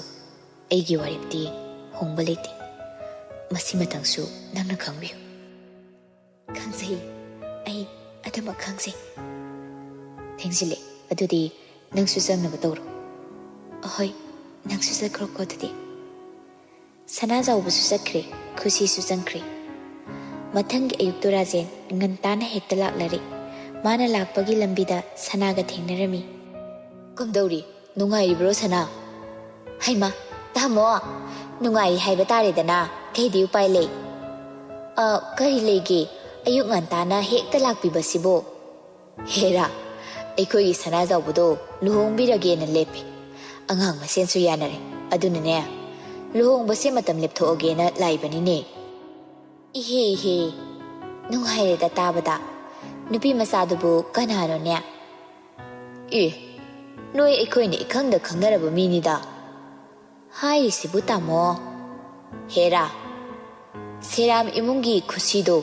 ꯑꯩꯒꯤ ꯋꯥꯔꯦꯞꯇꯤ ꯍꯣꯡꯕ ꯂꯩꯇꯦ꯫ ꯃꯁꯤꯃꯇꯪꯁꯨ ꯅꯪꯅ ꯈꯪꯕꯤꯌꯨ꯫" "ꯈꯪꯖꯩ, ꯑꯩ ꯑꯗꯨꯃꯛ ꯈꯪꯖꯩ꯫" "ꯊꯦꯡꯖꯤꯜꯂꯦ, ꯑꯗꯨꯗꯤ ꯅꯪꯁꯨ ꯆꯪꯅꯕ ꯇꯧꯔꯣ꯫" "ꯑꯍꯣꯏ, ꯅꯪꯁꯨ ꯆꯠꯈ꯭ꯔꯣꯀꯣ ꯑꯗꯨꯗꯤ꯫" ꯁꯅꯥꯖꯥꯎꯕꯁꯨ ꯆꯠꯈ꯭ꯔꯦ, ꯈꯨꯁꯤꯁꯨ ꯆꯪꯈ꯭ꯔꯦ꯫ ꯃꯊꯪꯒꯤ ꯑꯌꯨꯛꯇꯨ ꯔꯥꯖꯦꯟ ꯉꯟꯇꯥꯅ ꯍꯦꯛꯇ ꯂꯥꯛꯂꯔꯦ꯫ ꯃꯥꯅ ꯂꯥꯛꯄꯒꯤ ꯂꯝꯕꯤꯗ ꯁꯅꯥꯒ ꯊꯦꯡꯅꯔꯝꯃꯤ꯫ "ꯀꯝꯗꯧꯔꯤ? ꯅꯨꯡꯉꯥꯏꯔꯤꯕ꯭ꯔꯣ ꯁꯅꯥ?" "ꯍꯩꯃꯥ, ꯇꯥꯃꯣ, ꯅꯨꯡꯉꯥꯏꯔꯤ ꯍꯥꯏꯕ ꯇꯥꯔꯦꯗꯅ, ꯀꯩꯗꯤ ꯎꯄꯥꯏ ꯂꯩ?" "ꯑ, ꯀꯔꯤ ꯂꯩꯒꯦ? ꯑꯌꯨꯛ ꯉꯟꯇꯥꯅ ꯍꯦꯛꯇ ꯂꯥꯛꯄꯤꯕꯁꯤꯕꯣ?" "ꯍꯦꯔꯥ, ꯑꯩꯈꯣꯏꯒꯤ ꯁꯅꯥꯖꯥꯎꯕꯗꯣ ꯂꯨꯍꯣꯡꯕꯤꯔꯒꯦꯅ ꯂꯦꯞꯄꯦ꯫ ꯑꯉꯥꯡ ꯃꯁꯦꯟꯁꯨ ꯌꯥꯅꯔꯦ꯫ ꯑꯗꯨꯅꯅꯦ, ꯂꯨꯍꯣꯡꯕꯁꯦ ꯃꯇꯝ ꯂꯦꯞꯊꯣꯛꯑꯒꯦꯅ ꯂꯥꯛꯏꯕꯅꯤꯅꯦ꯫" "ꯏꯍꯦ ꯏꯍꯦ, ꯅꯨꯡꯉꯥꯏꯔꯦꯗ ꯇꯥꯕꯗ꯫ ꯅꯨꯄꯤ ꯃꯆꯥꯗꯨꯕꯨ ꯀꯅꯥꯅꯣꯅꯦ?" "ꯑꯦ, ꯅꯣꯏ ꯑꯩꯈꯣꯏꯅ ꯏꯈꯪꯗ ꯈꯪꯅꯔꯕ ꯃꯤꯅꯤꯗ꯫" "ꯍꯥꯏꯔꯤꯁꯤꯕꯨ ꯇꯥꯃꯣ?" "ꯍꯦꯔꯥ, ꯁꯦꯔꯥꯝ ꯏꯃꯨꯡꯒꯤ ꯈꯨꯁꯤꯗꯣ꯫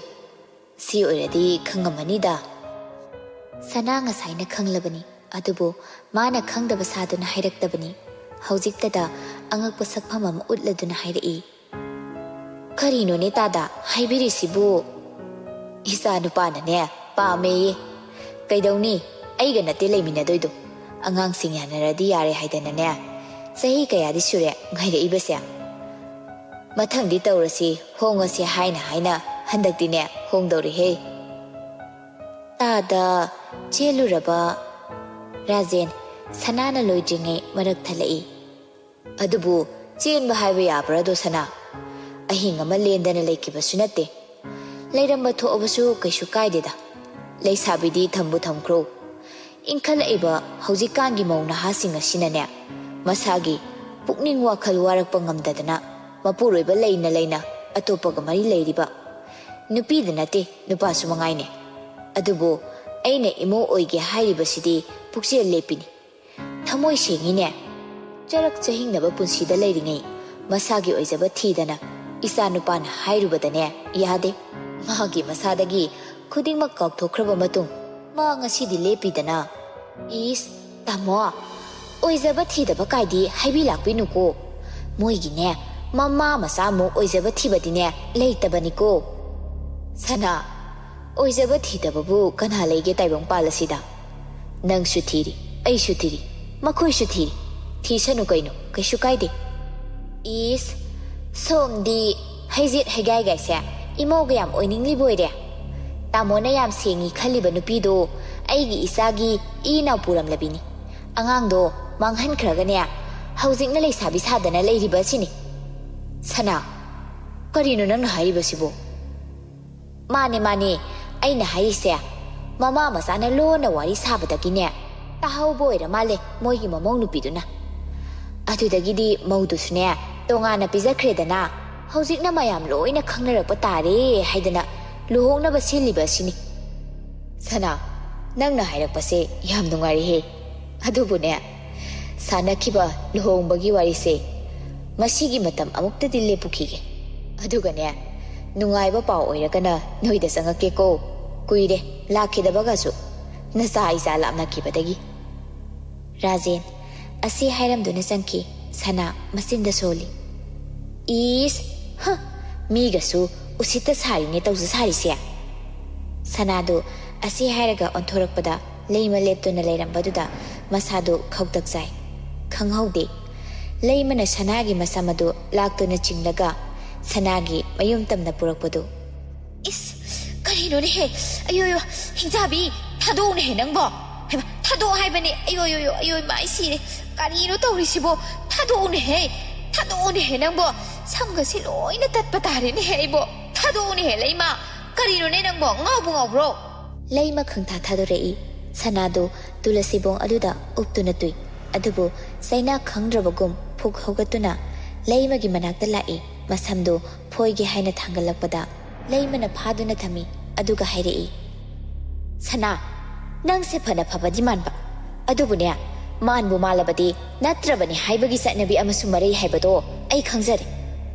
ꯁꯤ ꯑꯣꯏꯔꯗꯤ ꯈꯪꯉꯝꯃꯅꯤꯗ꯫" ꯁꯅꯥ ꯉꯁꯥꯏꯅ ꯈꯪꯂꯕꯅꯤ, ꯑꯗꯨꯕꯨ ꯃꯥꯅ ꯈꯪꯗꯕ ꯁꯥꯗꯨꯅ ꯍꯥꯏꯔꯛꯇꯕꯅꯤ꯫ ꯍꯧꯖꯤꯛꯇꯗ ꯑꯉꯛꯄ ꯁꯛꯐꯝ ꯑꯃ ꯎꯠꯂꯗꯨꯅ ꯍꯥꯏꯔꯛꯏ꯫ "ꯀꯔꯤꯅꯣꯅꯦ ꯇꯥꯗ ꯍꯥꯏꯕꯤꯔꯤꯁꯤꯕꯨ?" "ꯏꯆꯥ ꯅꯨꯄꯥꯅꯅꯦ ꯄꯥꯝꯃꯦꯌꯦ꯫ ꯀꯩꯗꯧꯅꯤ, ꯑꯩꯒ ꯅꯠꯇꯦ ꯂꯩꯃꯤꯟꯅꯗꯣꯏꯗꯣ꯫ ꯑꯉꯥꯡꯁꯤꯡ ꯌꯥꯅꯔꯗꯤ ꯌꯥꯔꯦ ꯍꯥꯏꯗꯅꯅꯦ꯫ ꯆꯍꯤ ꯀꯌꯥꯗꯤ ꯁꯨꯔꯦ ꯉꯥꯏꯔꯛꯏꯕꯁꯦ꯫ ꯃꯊꯪꯗꯤ ꯇꯧꯔꯁꯤ, ꯍꯣꯡꯉꯁꯤ ꯍꯥꯏꯅ ꯍꯥꯏꯅ ꯍꯟꯗꯛꯇꯤꯅꯦ ꯍꯣꯡꯗꯧꯔꯦꯍꯦ꯫ ꯇꯥꯗ ꯆꯦꯜꯂꯨꯔꯕ ꯔꯥꯖꯦꯟ ꯁꯅꯥꯅ ꯂꯣꯏꯗ꯭ꯔꯤꯉꯩ ꯃꯔꯛ ꯊꯠꯂꯛꯏ꯫ ꯑꯗꯨꯕꯨ ꯆꯦꯟꯕ ꯍꯥꯏꯕ ꯌꯥꯕ꯭ꯔꯥꯗꯣ ꯁꯅꯥ? ꯑꯍꯤꯡ ꯑꯃ ꯂꯦꯟꯗꯅ ꯂꯩꯈꯤꯕꯁꯨ ꯅꯠꯇꯦ꯫ ꯂꯩꯔꯝꯕ ꯊꯣꯛꯑꯕꯁꯨ ꯀꯩꯁꯨ ꯀꯥꯏꯗꯦꯗ꯫ ꯂꯩꯁꯥꯕꯤꯗꯤ ꯊꯝꯕꯨ ꯊꯝꯈ꯭ꯔꯣ꯫ ꯏꯟꯈꯠꯂꯛꯏꯕ ꯍꯧꯖꯤꯛꯀꯥꯟꯒꯤ ꯃꯧ ꯅꯍꯥꯁꯤꯡ ꯑꯁꯤꯅꯅꯦ, ꯃꯁꯥꯒꯤ ꯄꯨꯛꯅꯤꯡ ꯋꯥꯈꯜ ꯋꯥꯔꯛꯄ ꯉꯝꯗꯗꯅ ꯃꯄꯨꯔꯣꯏꯕ ꯂꯩꯅ ꯂꯩꯅ ꯑꯇꯣꯞꯄꯒ ꯃꯔꯤ ꯂꯩꯔꯤꯕ ꯅꯨꯄꯤꯗ ꯅꯠꯇꯦ, ꯅꯨꯄꯥꯁꯨ ꯃꯉꯥꯏꯅꯦ꯫ ꯑꯗꯨꯕꯨ ꯑꯩꯅ ꯏꯃꯧ ꯑꯣꯏꯒꯦ ꯍꯥꯏꯔꯤꯕꯁꯤꯗꯤ ꯄꯨꯛꯆꯦꯜ ꯂꯦꯞꯄꯤꯅꯤ꯫ ꯊꯃꯣꯏ ꯁꯦꯡꯉꯤꯅꯦ꯫ ꯆꯔꯛ ꯆꯍꯤꯡꯅꯕ ꯄꯨꯟꯁꯤꯗ ꯂꯩꯔꯤꯉꯩ ꯃꯁꯥꯒꯤ ꯑꯣꯏꯖꯕ ꯊꯤꯗꯅ ꯏꯆꯥ ꯅꯨꯄꯥꯅ ꯍꯥꯏꯔꯨꯕꯗꯅꯦ ꯌꯥꯗꯦ꯫ ꯃꯥꯒꯤ ꯃꯁꯥꯗꯒꯤ ꯈꯨꯗꯤꯡꯃꯛ ꯀꯥꯎꯊꯣꯛꯈ꯭ꯔꯕ ꯃꯇꯨꯡ ꯃꯥ ꯉꯁꯤꯗꯤ ꯂꯦꯞꯄꯤꯗꯅ꯫ ꯏꯁ, ꯇꯥꯃꯣ, ꯑꯣꯏꯖꯕ ꯊꯤꯗꯕ ꯀꯥꯏꯗꯤ ꯍꯥꯏꯕꯤ ꯂꯥꯛꯄꯤꯅꯨꯀꯣ꯫ ꯃꯣꯏꯒꯤꯅꯦ, ꯃꯃꯥ ꯃꯆꯥꯃꯨꯛ ꯑꯣꯏꯖꯕ ꯊꯤꯕꯗꯤꯅꯦ ꯂꯩꯇꯕꯅꯤꯀꯣ꯫ ꯁꯅꯥ, ꯑꯣꯏꯖꯕ ꯊꯤꯗꯕꯕꯨ ꯀꯅꯥ ꯂꯩꯒꯦ ꯇꯥꯏꯕꯪꯄꯥꯜ ꯑꯁꯤꯗ? ꯅꯪꯁꯨ ꯊꯤꯔꯤ, ꯑꯩꯁꯨ ꯊꯤꯔꯤ, ꯃꯈꯣꯏꯁꯨ ꯊꯤꯔꯤ꯫ ꯊꯤꯁꯅꯨ ꯀꯩꯅꯣ, ꯀꯩꯁꯨ ꯀꯥꯏꯗꯦ꯫ ꯏꯁ, ꯁꯣꯝꯗꯤ ꯍꯩꯖꯤꯠ ꯍꯩꯒꯥꯏꯒꯥꯏꯁꯦ ꯏꯃꯧꯒ ꯌꯥꯝ ꯑꯣꯏꯅꯤꯡꯂꯤꯕ ꯑꯣꯏꯔꯦ꯫ ꯇꯥꯃꯣꯅ ꯌꯥꯝ ꯁꯦꯡꯉꯤ ꯈꯜꯂꯤꯕ ꯅꯨꯄꯤꯗꯣ ꯑꯩꯒꯤ ꯏꯆꯥꯒꯤ ꯏ ꯏꯅꯥꯎ ꯄꯨꯔꯝꯂꯕꯤꯅꯤ꯫ ꯑꯉꯥꯡꯗꯣ ꯃꯥꯡꯍꯟꯈ꯭ꯔꯒꯅꯦ, ꯍꯧꯖꯤꯛꯅ ꯂꯩꯁꯥꯕꯤ ꯁꯥꯗꯅ ꯂꯩꯔꯤꯕ ꯑꯁꯤꯅꯤ꯫ ꯁꯅꯥ, ꯀꯔꯤꯅꯣ ꯅꯪꯅ ꯍꯥꯏꯔꯤꯕꯁꯤꯕꯣ? ꯃꯥꯅꯦ, ꯃꯥꯅꯦ, ꯑꯩꯅ ꯍꯥꯏꯔꯤꯁꯦ, ꯃꯃꯥ ꯃꯆꯥꯅ ꯂꯣꯟꯅ ꯋꯥꯔꯤ ꯁꯥꯕꯗꯒꯤꯅꯦ, ꯇꯥꯍꯧꯕ ꯑꯣꯏꯔ ꯃꯥꯜꯂꯦ ꯃꯣꯏꯒꯤ ꯃꯃꯧ ꯅꯨꯄꯤꯗꯨꯅ꯫ ꯑꯗꯨꯗꯒꯤꯗꯤ ꯃꯧꯗꯨꯁꯨꯅꯦ, ꯇꯣꯉꯥꯟꯅ ꯄꯤꯖꯈ꯭ꯔꯦꯗꯅ, ꯍꯧꯖꯤꯛꯅ ꯃꯌꯥꯝ ꯂꯣꯏꯅ ꯈꯪꯅꯔꯛꯄ ꯇꯥꯔꯦ ꯍꯥꯏꯗꯅ ꯂꯨꯍꯣꯡꯅꯕ ꯁꯤꯜꯂꯤꯕ ꯑꯁꯤꯅꯤ꯫ ꯁꯅꯥ, ꯅꯪꯅ ꯍꯥꯏꯔꯛꯄꯁꯦ ꯌꯥꯝ ꯅꯨꯡꯉꯥꯏꯔꯦꯍꯦ꯫ ꯑꯗꯨꯕꯨꯅꯦ, ꯁꯥꯟꯅꯈꯤꯕ ꯂꯨꯍꯣꯡꯕꯒꯤ ꯋꯥꯔꯤꯁꯦ ꯃꯁꯤꯒꯤ ꯃꯇꯝ ꯑꯃꯨꯛꯇꯗꯤ ꯂꯦꯞꯄꯨꯈꯤꯒꯦ꯫ ꯑꯗꯨꯒꯅꯦ, ꯅꯨꯡꯉꯥꯏꯕ ꯄꯥꯎ ꯑꯣꯏꯔꯒꯅ ꯅꯣꯏꯗ ꯆꯪꯉꯛꯀꯦꯀꯣ꯫ ꯀꯨꯏꯔꯦ ꯂꯥꯛꯈꯤꯗꯕꯒꯁꯨ, ꯅꯆꯥ ꯏꯆꯥ ꯂꯥꯞꯅꯈꯤꯕꯗꯒꯤ꯫ ꯔꯥꯖꯦꯟ ꯑꯁꯤ ꯍꯥꯏꯔꯝꯗꯨꯅ ꯆꯪꯈꯤ꯫ ꯁꯅꯥ ꯃꯆꯤꯟꯗ ꯁꯣꯜꯂꯤ꯫ ꯏꯁ! ꯍ! ꯃꯤꯒꯁꯨ ꯎꯁꯤꯠꯇ ꯁꯥꯔꯤꯅꯦ ꯇꯧꯖ ꯁꯥꯔꯤꯁꯦ꯫ ꯁꯅꯥꯗꯨ ꯑꯁꯤ ꯍꯥꯏꯔꯒ ꯑꯣꯟꯊꯣꯔꯛꯄꯗ ꯂꯩꯃ ꯂꯦꯞꯇꯨꯅ ꯂꯩꯔꯝꯕꯗꯨꯗ ꯃꯁꯥꯗꯨ ꯈꯧꯇꯛ ꯆꯥꯏ꯫ ꯈꯪꯍꯧꯗꯦ꯫ ꯂꯩꯃꯅ ꯁꯅꯥꯒꯤ ꯃꯁꯝ ꯑꯗꯨ ꯂꯥꯛꯇꯨꯅ ꯆꯤꯡꯂꯒ ꯁꯅꯥꯒꯤ ꯃꯌꯨꯝ ꯇꯝꯅ ꯄꯨꯔꯛꯄꯗꯨ꯫ ꯏꯁ, ꯀꯔꯤꯅꯣꯅꯦꯍꯦ? ꯑꯌꯣ, ꯑꯌꯣ, ꯍꯤꯡꯆꯥꯕꯤ, ꯊꯥꯗꯣꯛꯎꯅꯦꯍꯦ ꯅꯪꯕꯣ꯫ ꯍꯩꯃꯥ, ꯊꯥꯗꯣꯛꯑꯣ ꯍꯥꯏꯕꯅꯦ꯫ ꯑꯌꯣ, ꯑꯌꯣ, ꯑꯌꯣ, ꯑꯌꯣ, ꯏꯃꯥ, ꯑꯩ ꯁꯤꯔꯦ꯫ ꯀꯔꯤꯅꯣ ꯇꯧꯔꯤꯁꯤꯕꯣ? ꯊꯥꯗꯣꯛꯎꯅꯦꯍꯦ, ꯊꯥꯗꯣꯛꯎꯅꯦꯍꯦ ꯅꯪꯕꯣ꯫ ꯁꯝꯒꯁꯤ ꯂꯣꯏꯅ ꯇꯠꯄ ꯇꯥꯔꯦꯅꯦꯍꯦ ꯑꯩꯕꯣ꯫ ꯊꯥꯗꯣꯛꯎꯅꯦꯍꯦ ꯂꯩꯃ꯫ ꯀꯔꯤꯅꯣꯅꯦ ꯅꯪꯕꯣ? ꯉꯥꯎꯕꯨ ꯉꯥꯎꯕ꯭ꯔꯣ? ꯂꯩꯃ ꯈꯪꯊꯥ ꯊꯥꯗꯣꯔꯛꯏ꯫ ꯁꯅꯥꯗꯨ ꯇꯨꯂꯁꯤꯕꯣꯡ ꯑꯗꯨꯗ ꯎꯞꯇꯨꯅ ꯇꯨꯏ꯫ ꯑꯗꯨꯕꯨ ꯆꯩꯅꯥ ꯈꯪꯗ꯭ꯔꯕꯒꯨꯝ ꯐꯨꯛ ꯍꯧꯒꯠꯇꯨꯅ ꯂꯩꯃꯒꯤ ꯃꯅꯥꯛꯇ ꯂꯥꯛꯏ꯫ ꯃꯁꯝꯗꯨ ꯐꯣꯏꯒꯦ ꯍꯥꯏꯅ ꯊꯥꯡꯒꯠꯂꯛꯄꯗ ꯂꯩꯃꯅ ꯐꯥꯗꯨꯅ ꯊꯝꯃꯤ꯫ ꯑꯗꯨꯒ ꯍꯥꯏꯔꯛꯏ, "ꯁꯅꯥ, ꯅꯪꯁꯦ ꯐꯅ ꯐꯕꯗꯤ ꯃꯥꯟꯕ, ꯑꯗꯨꯕꯨꯅꯦ, ꯃꯥꯟꯕꯨ ꯃꯥꯜꯂꯕꯗꯤ ꯅꯠꯇ꯭ꯔꯕꯅꯤ ꯍꯥꯏꯕꯒꯤ ꯆꯠꯅꯕꯤ ꯑꯃꯁꯨ ꯃꯔꯩ ꯍꯥꯏꯕꯗꯣ ꯑꯩ ꯈꯪꯖꯔꯦ꯫"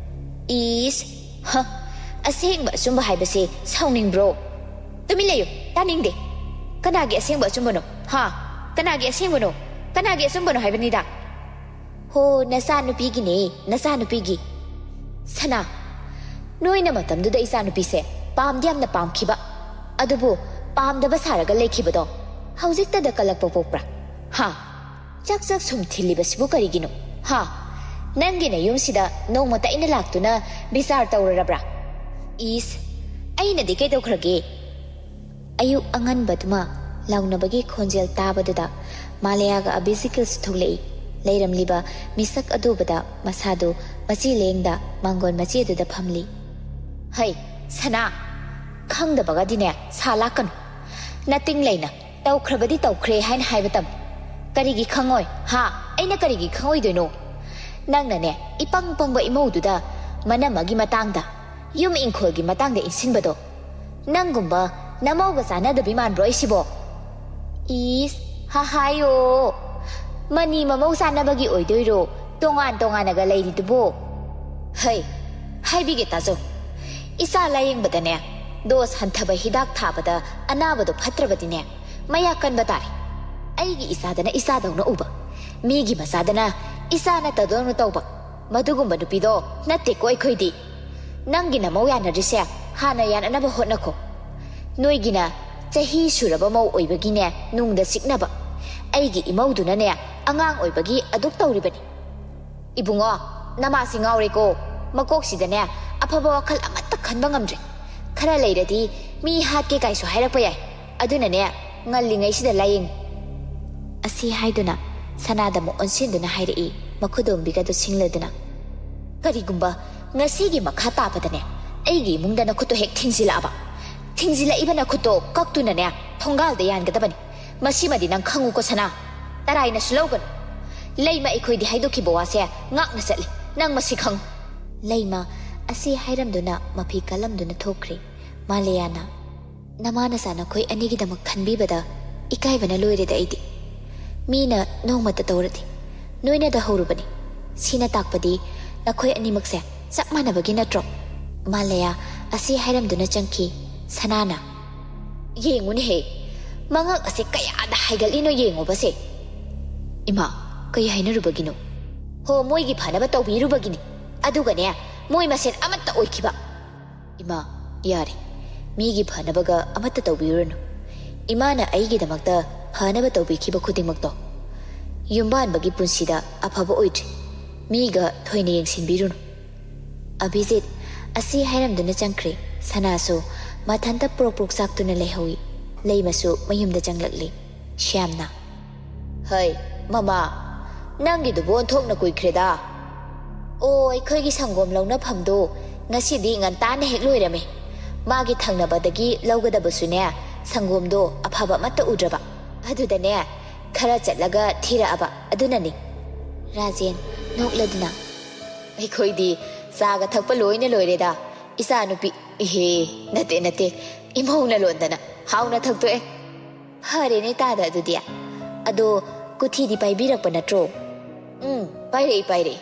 "ꯏꯁ, ꯍ, ꯑꯁꯦꯡꯕ ꯑꯆꯨꯝꯕ ꯍꯥꯏꯕꯁꯦ ꯁꯥꯎꯅꯤꯡꯕ꯭ꯔꯣ?" "ꯇꯨꯃꯤꯟ ꯂꯩꯌꯨ, ꯇꯥꯅꯤꯡꯗꯦ꯫ ꯀꯅꯥꯒꯤ ꯑꯁꯦꯡꯕ ꯑꯆꯨꯝꯕꯅꯣ? ꯍꯥ? ꯀꯅꯥꯒꯤ ꯑꯁꯦꯡꯕꯅꯣ? ꯀꯅꯥꯒꯤ ꯑꯆꯨꯝꯕꯅꯣ ꯍꯥꯏꯕꯅꯤꯗ?" "ꯍꯣ, ꯅꯆꯥꯅꯨꯄꯤꯒꯤꯅꯦ, ꯅꯆꯥꯅꯨꯄꯤꯒꯤ꯫" "ꯁꯅꯥ, ꯅꯣꯏꯅ ꯃꯇꯝꯗꯨꯗ ꯏꯆꯥꯅꯨꯄꯤꯁꯦ ꯄꯥꯝꯗꯤ ꯌꯥꯝꯅ ꯄꯥꯝꯈꯤꯕ, ꯑꯗꯨꯕꯨ ꯄꯥꯝꯗꯕ ꯁꯥꯔꯒ ꯂꯩꯈꯤꯕꯗꯣ ꯍꯧꯖꯤꯛꯇꯗ ꯀꯜꯂꯛꯄ ꯄꯣꯛꯄ꯭ꯔꯥ? ꯍꯥ? ꯆꯥꯛ ꯆꯥꯛ ꯁꯨꯝ ꯊꯤꯜꯂꯤꯕꯁꯤꯕꯨ ꯀꯔꯤꯒꯤꯅꯣ? ꯍꯥ? ꯅꯪꯒꯤ ꯅꯌꯨꯝꯁꯤꯗ ꯅꯣꯡꯃꯇ ꯑꯩꯅ ꯂꯥꯛꯇꯨꯅ ꯕꯤꯆꯥꯔ ꯇꯧꯔꯔꯕ꯭ꯔꯥ?" "ꯏꯁ, ꯑꯩꯅꯗꯤ ꯀꯩꯗꯧꯈ꯭ꯔꯒꯦ?" ꯑꯌꯨꯛ ꯑꯉꯟꯕꯗꯨꯃ ꯂꯥꯎꯅꯕꯒꯤ ꯈꯣꯟꯖꯦꯜ ꯇꯥꯕꯗꯨꯗ ꯃꯥꯂꯦꯌꯥꯒ ꯑꯕꯤꯖꯤꯀꯦꯜꯁꯨ ꯊꯣꯛꯂꯛꯏ꯫ ꯂꯩꯔꯝꯂꯤꯕ ꯃꯤꯁꯛ ꯑꯗꯨ ꯎꯕꯗ ꯃꯁꯥꯗꯨ ꯃꯆꯤ ꯂꯦꯡꯗ ꯃꯥꯡꯒꯣꯟ ꯃꯆꯤ ꯑꯗꯨꯗ ꯐꯝꯂꯤ꯫ "ꯍꯩ, ꯁꯅꯥ, ꯈꯪꯗꯕꯒꯗꯤꯅꯦ ꯁꯥ ꯂꯥꯛꯀꯅꯨ꯫ ꯅꯇꯤꯡ ꯂꯩꯅ ꯇꯧꯈ꯭ꯔꯕꯗꯤ ꯇꯧꯈ꯭ꯔꯦ ꯍꯥꯏꯅ ꯍꯥꯏꯕ ꯇꯝꯃꯨ꯫ ꯀꯔꯤꯒꯤ ꯈꯪꯉꯣꯏ? ꯍꯥ? ꯑꯩꯅ ꯀꯔꯤꯒꯤ ꯈꯪꯉꯣꯏꯗꯣꯏꯅꯣ? ꯅꯪꯅꯅꯦ, ꯏꯄꯪ ꯄꯪꯕ ꯏꯃꯧꯗꯨꯗ ꯃꯅꯝꯃꯒꯤ ꯃꯇꯥꯡꯗ, ꯌꯨꯝ ꯏꯪꯈꯣꯜꯒꯤ ꯃꯇꯥꯡꯗ ꯏꯟꯁꯤꯟꯕꯗꯣ ꯅꯪꯒꯨꯝꯕ ꯅꯃꯧꯒ ꯆꯥꯟꯅꯗꯕꯤ ꯃꯥꯟꯕ꯭ꯔꯣ ꯑꯩꯁꯤꯕꯣ?" "ꯏꯁ, ꯍꯍꯥꯏꯌꯣ꯫ ꯃꯅꯤ ꯃꯃꯧ ꯆꯥꯟꯅꯕꯒꯤ ꯑꯣꯏꯗꯣꯏꯔꯣ ꯇꯣꯉꯥꯟ ꯇꯣꯉꯥꯟꯅꯒ ꯂꯩꯔꯤꯗꯨꯕꯣ?" "ꯍꯩ, ꯍꯥꯏꯕꯤꯒꯦ ꯇꯥꯖꯧ꯫ ꯏꯆꯥ ꯂꯥꯌꯦꯡꯕꯗꯅꯦ, ꯗꯣꯁ ꯍꯟꯊꯕ ꯍꯤꯗꯥꯛ ꯊꯥꯕꯗ ꯑꯅꯥꯕꯗꯣ ꯐꯠꯇ꯭ꯔꯕꯗꯤꯅꯦ, ꯃꯌꯥ ꯀꯟꯕ ꯇꯥꯔꯦ꯫ ꯑꯩꯒꯤ ꯏꯆꯥꯗꯅ ꯏꯆꯥꯗꯧꯅ ꯎꯕ, ꯃꯤꯒꯤ ꯃꯆꯥꯗꯅ ꯏꯆꯥ ꯅꯠꯇꯗꯧꯅ ꯇꯧꯕ, ꯃꯗꯨꯒꯨꯝꯕ ꯅꯨꯄꯤꯗꯣ ꯅꯠꯇꯦꯀꯣ ꯑꯩꯈꯣꯏꯗꯤ꯫ ꯅꯪꯒꯤ ꯅꯃꯧ ꯌꯥꯅꯗ꯭ꯔꯤꯁꯦ ꯍꯥꯟꯅ ꯌꯥꯅꯅꯕ ꯍꯣꯠꯅꯈꯣ꯫ ꯅꯣꯏꯒꯤꯅ ꯆꯍꯤ ꯁꯨꯔꯕ ꯃꯧ ꯑꯣꯏꯕꯒꯤꯅꯦ ꯅꯨꯡꯗ ꯆꯤꯛꯅꯕ, ꯑꯩꯒꯤ ꯏꯃꯧꯗꯨꯅꯅꯦ ꯑꯉꯥꯡ ꯑꯣꯏꯕꯒꯤ ꯑꯗꯨꯛ ꯇꯧꯔꯤꯕꯅꯤ꯫ ꯏꯕꯨꯡꯉꯣ, ꯅꯃꯥꯁꯤ ꯉꯥꯎꯔꯦꯀꯣ꯫ ꯃꯀꯣꯛꯁꯤꯗꯅꯦ ꯑꯐꯕ ꯋꯥꯈꯜ ꯑꯃꯠꯇ ꯈꯟꯕ ꯉꯝꯗ꯭ꯔꯦ꯫ ꯈꯔ ꯂꯩꯔꯗꯤ ꯃꯤ ꯍꯥꯠꯀꯦ ꯀꯥꯏꯁꯨ ꯍꯥꯏꯔꯛꯄ ꯌꯥꯏ꯫ ꯑꯗꯨꯅꯅꯦ, ꯉꯜꯂꯤꯉꯩꯁꯤꯗ ꯂꯥꯏꯌꯦꯡꯉꯨ꯫" ꯑꯁꯤ ꯍꯥꯏꯗꯨꯅ ꯁꯅꯥꯗ ꯑꯃꯨꯛ ꯑꯣꯟꯁꯤꯟꯗꯨꯅ ꯍꯥꯏꯔꯛꯏ, ꯃꯈꯨꯗꯣꯝꯕꯤꯒꯗꯨ ꯁꯤꯡꯂꯗꯨꯅ꯫ "ꯀꯔꯤꯒꯨꯝꯕ ꯉꯁꯤꯒꯤ ꯃꯈꯥ ꯇꯥꯕꯗꯅꯦ, ꯑꯩꯒꯤ ꯏꯃꯨꯡꯗ ꯅꯈꯨꯠꯇꯣ ꯍꯦꯛ ꯊꯤꯡꯖꯤꯜꯂꯛꯑꯕ, ꯊꯤꯡꯖꯤꯜꯂꯛꯏꯕ ꯅꯈꯨꯠꯇꯣ ꯀꯛꯇꯨꯅꯅꯦ, ꯊꯣꯡꯒꯥꯜꯗ ꯌꯥꯟꯒꯗꯕꯅꯤ꯫ ꯃꯁꯤꯃꯗꯤ ꯅꯪ ꯈꯪꯉꯨꯀꯣ ꯁꯅꯥ, ꯇꯔꯥꯏꯅꯁꯨ ꯂꯧꯒꯅꯨ꯫ ꯂꯩꯃ ꯑꯩꯈꯣꯏꯗꯤ ꯍꯥꯏꯗꯣꯛꯈꯤꯕ ꯋꯥꯁꯦ ꯉꯥꯛꯅ ꯆꯠꯂꯤ, ꯅꯪ ꯃꯁꯤ ꯈꯪꯉꯨ꯫" ꯂꯩꯃ ꯑꯁꯤ ꯍꯥꯏꯔꯝꯗꯨꯅ ꯃꯐꯤ ꯀꯜꯂꯝꯗꯨꯅ ꯊꯣꯛꯈ꯭ꯔꯦ꯫ ꯃꯥꯂꯦꯌꯥꯅ, "ꯅꯃꯥ ꯅꯆꯥ ꯅꯈꯣꯏ ꯑꯅꯤꯒꯤꯗꯃꯛ ꯈꯟꯕꯤꯕꯗ ꯏꯀꯥꯏꯕꯅ ꯂꯣꯏꯔꯦꯗ ꯑꯩꯗꯤ꯫ ꯃꯤꯅ ꯅꯣꯡꯃꯇ ꯇꯧꯔꯗꯤ ꯅꯣꯏꯅꯗ ꯍꯧꯔꯨꯕꯅꯤ꯫ ꯁꯤꯅ ꯇꯥꯛꯄꯗꯤ ꯅꯈꯣꯏ ꯑꯅꯤꯃꯛꯁꯦ ꯆꯞ ꯃꯥꯟꯅꯕꯒꯤ ꯅꯠꯇ꯭ꯔꯣ?" ꯃꯥꯂꯦꯌꯥ ꯑꯁꯤ ꯍꯥꯏꯔꯝꯗꯨꯅ ꯆꯪꯈꯤ꯫ ꯁꯅꯥꯅ, "ꯌꯦꯡꯉꯨꯅꯦꯍꯦ, ꯃꯉꯛ ꯑꯁꯦ ꯀꯌꯥꯗ ꯍꯥꯏꯒꯠꯂꯤꯅꯣ ꯌꯦꯡꯉꯣꯕꯁꯦ꯫" "ꯏꯃꯥ, ꯀꯩ ꯍꯥꯏꯅꯔꯨꯕꯒꯤꯅꯣ?" "ꯍꯣ, ꯃꯣꯏꯒꯤ ꯐꯅꯕ ꯇꯧꯕꯤꯔꯨꯕꯒꯤꯅꯤ꯫ ꯑꯗꯨꯒꯅꯦ, ꯃꯣꯏ ꯃꯁꯦꯟ ꯑꯃꯠꯇ ꯑꯣꯏꯈꯤꯕ꯫" "ꯏꯃꯥ, ꯌꯥꯔꯦ꯫ ꯃꯤꯒꯤ ꯐꯅꯕꯒ ꯑꯃꯠꯇ ꯇꯧꯕꯤꯔꯨꯔꯅꯨ꯫ ꯏꯃꯥꯅ ꯑꯩꯒꯤꯗꯃꯛꯇ ꯐꯅꯕ ꯇꯧꯕꯤꯈꯤꯕ ꯈꯨꯗꯤꯡꯃꯛꯇꯣ ꯌꯨꯝꯕꯥꯟꯕꯒꯤ ꯄꯨꯟꯁꯤꯗ ꯑꯐꯕ ꯑꯣꯏꯗ꯭ꯔꯤ꯫ ꯃꯤꯒ ꯊꯣꯏꯅ ꯌꯦꯡꯁꯤꯟꯕꯤꯔꯨꯅꯨ꯫" ꯑꯚꯤꯖꯤꯠ ꯑꯁꯤ ꯍꯥꯏꯔꯝꯗꯨꯅ ꯆꯪꯈ꯭ꯔꯦ꯫ ꯁꯅꯥꯁꯨ ꯃꯊꯟꯇ ꯄ꯭ꯔꯣꯛ ꯄ꯭ꯔꯣꯛ ꯆꯥꯛꯇꯨꯅ ꯂꯩꯍꯧꯏ꯫ ꯂꯩꯃꯁꯨ ꯃꯌꯨꯝꯗ ꯆꯪꯂꯛꯂꯤ꯫ ꯁ꯭ꯌꯥꯝꯅ, "ꯍꯩ, ꯃꯃꯥ, ꯅꯪꯒꯤꯗꯨꯕꯨ ꯑꯣꯟꯊꯣꯛꯅ ꯀꯨꯏꯈ꯭ꯔꯦꯗ꯫ ꯑꯣ, ꯑꯩꯈꯣꯏꯒꯤ ꯁꯪꯒꯣꯝ ꯂꯧꯅꯐꯝꯗꯣ ꯉꯁꯤꯗꯤ ꯉꯟꯇꯥꯅ ꯍꯦꯛ ꯂꯣꯏꯔꯝꯃꯦ꯫ ꯃꯥꯒꯤ ꯊꯪꯅꯕꯗꯒꯤ ꯂꯧꯒꯗꯕꯁꯨꯅꯦ, ꯁꯪꯒꯣꯝꯗꯣ ꯑꯐꯕ ꯑꯃꯠꯇ ꯎꯗ꯭ꯔꯕ꯫ ꯑꯗꯨꯗꯅꯦ, ꯈꯔ ꯆꯠꯂꯒ ꯊꯤꯔꯛꯑꯕ ꯑꯗꯨꯅꯅꯤ꯫" ꯔꯥꯖꯦꯟ ꯅꯣꯛꯂꯗꯨꯅ, "ꯑꯩꯈꯣꯏꯗꯤ ꯆꯥꯒ ꯊꯛꯄ ꯂꯣꯏꯅ ꯂꯣꯏꯔꯦꯗ꯫ ꯏꯆꯥꯅꯨꯄꯤ, ꯏꯍꯦ, ꯅꯠꯇꯦ, ꯅꯠꯇꯦ, ꯏꯃꯧꯅ ꯂꯣꯟꯗꯅ ꯍꯥꯎꯅ ꯊꯛꯇꯣꯛꯑꯦ꯫ ꯐꯔꯦꯅꯦ ꯇꯥꯗ ꯑꯗꯨꯗꯤ꯫ ꯑꯗꯣ ꯀꯨꯊꯤꯗꯤ ꯄꯥꯏꯕꯤꯔꯛꯄ ꯅꯠꯇ꯭ꯔꯣ?" "ꯎꯝ, ꯄꯥꯏꯔꯛꯏ, ꯄꯥꯏꯔꯛꯏ꯫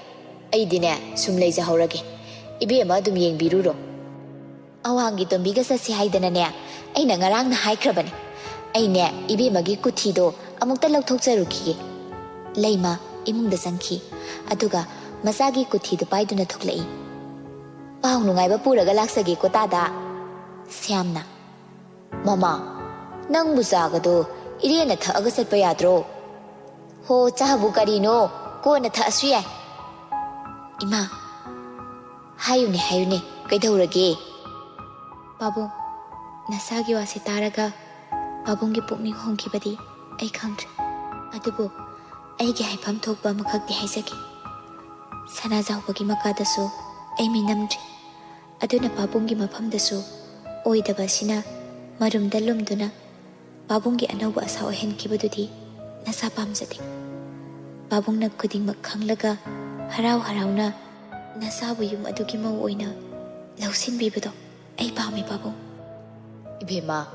ꯑꯩꯗꯤꯅꯦ, ꯁꯨꯝ ꯂꯩꯖꯍꯧꯔꯒꯦ꯫ ꯏꯕꯦꯝꯃ ꯑꯗꯨꯝ ꯌꯦꯡꯕꯤꯔꯨꯔꯣ꯫" "ꯑꯋꯥꯡꯒꯤ ꯇꯣꯝꯕꯤꯒ ꯆꯠꯁꯤ ꯍꯥꯏꯗꯅꯅꯦ, ꯑꯩꯅ ꯉꯔꯥꯡꯅ ꯍꯥꯏꯈ꯭ꯔꯕꯅꯦ꯫ ꯑꯩꯅꯦ, ꯏꯕꯦꯝꯃꯒꯤ ꯀꯨꯊꯤꯗꯣ ꯑꯃꯨꯛꯇ ꯂꯧꯊꯣꯛꯆꯔꯨꯈꯤꯒꯦ꯫" ꯂꯩꯃ ꯏꯃꯨꯡꯗ ꯆꯪꯈꯤ꯫ ꯑꯗꯨꯒ ꯃꯆꯥꯒꯤ ꯀꯨꯊꯤꯗꯨ ꯄꯥꯏꯗꯨꯅ ꯊꯣꯛꯂꯛꯏ꯫ "ꯄꯥꯎ ꯅꯨꯡꯉꯥꯏꯕ ꯄꯨꯔꯒ ꯂꯥꯛꯆꯒꯦꯀꯣ ꯇꯥꯗ꯫" ꯁ꯭ꯌꯥꯝꯅ, "ꯃꯃꯥ, ꯅꯪꯕꯨ ꯆꯥꯒꯗꯣ ꯏꯔꯦꯟꯅ ꯊꯛꯑꯒ ꯆꯠꯄ ꯌꯥꯗ꯭ꯔꯣ?" "ꯍꯣ, ꯆꯥꯕꯨ ꯀꯔꯤꯅꯣ, ꯀꯣꯟꯅ ꯊꯛꯑꯁꯨ ꯌꯥꯏ꯫" "ꯏꯃꯥ, ꯍꯥꯏꯌꯨꯅꯦ, ꯍꯥꯏꯌꯨꯅꯦ, ꯀꯩꯗꯧꯔꯒꯦ?" ꯄꯥꯕꯨꯡ, ꯅꯁꯥꯒꯤ ꯋꯥꯁꯦ ꯇꯥꯔꯒ ꯄꯥꯕꯨꯡꯒꯤ ꯄꯨꯛꯅꯤꯡ ꯍꯣꯡꯈꯤꯕꯗꯤ ꯑꯩ ꯈꯪꯗ꯭ꯔꯦ꯫ ꯑꯗꯨꯕꯨ ꯑꯩꯒꯤ ꯍꯥꯏꯐꯝ ꯊꯣꯛꯄ ꯑꯃꯈꯛꯇꯤ ꯍꯥꯏꯖꯒꯦ꯫ ꯁꯅꯥꯖꯥꯎꯕꯒꯤ ꯃꯀꯥꯗꯁꯨ ꯑꯩ ꯃꯤꯅꯝꯗ꯭ꯔꯤ꯫ ꯑꯗꯨꯅ ꯄꯥꯕꯨꯡꯒꯤ ꯃꯐꯝꯗꯁꯨ ꯑꯣꯏꯗꯕ ꯑꯁꯤꯅ ꯃꯔꯨꯝꯗ ꯂꯨꯝꯗꯨꯅ ꯄꯥꯕꯨꯡꯒꯤ ꯑꯅꯧꯕ ꯑꯁꯥ ꯑꯣꯏꯍꯟꯈꯤꯕꯗꯨꯗꯤ ꯅꯁꯥ ꯄꯥꯝꯖꯗꯦ꯫ ꯄꯥꯕꯨꯡꯅ ꯈꯨꯗꯤꯡꯃꯛ ꯈꯪꯂꯒ ꯍꯔꯥꯎ ꯍꯔꯥꯎꯅ ꯅꯁꯥꯕꯨ ꯌꯨꯝ ꯑꯗꯨꯒꯤ ꯃꯧ ꯑꯣꯏꯅ ꯂꯧꯁꯤꯟꯕꯤꯕꯗꯣ ꯑꯩ ꯄꯥꯝꯃꯤ, ꯄꯥꯕꯨꯡ꯫ ꯏꯕꯦꯝꯃ,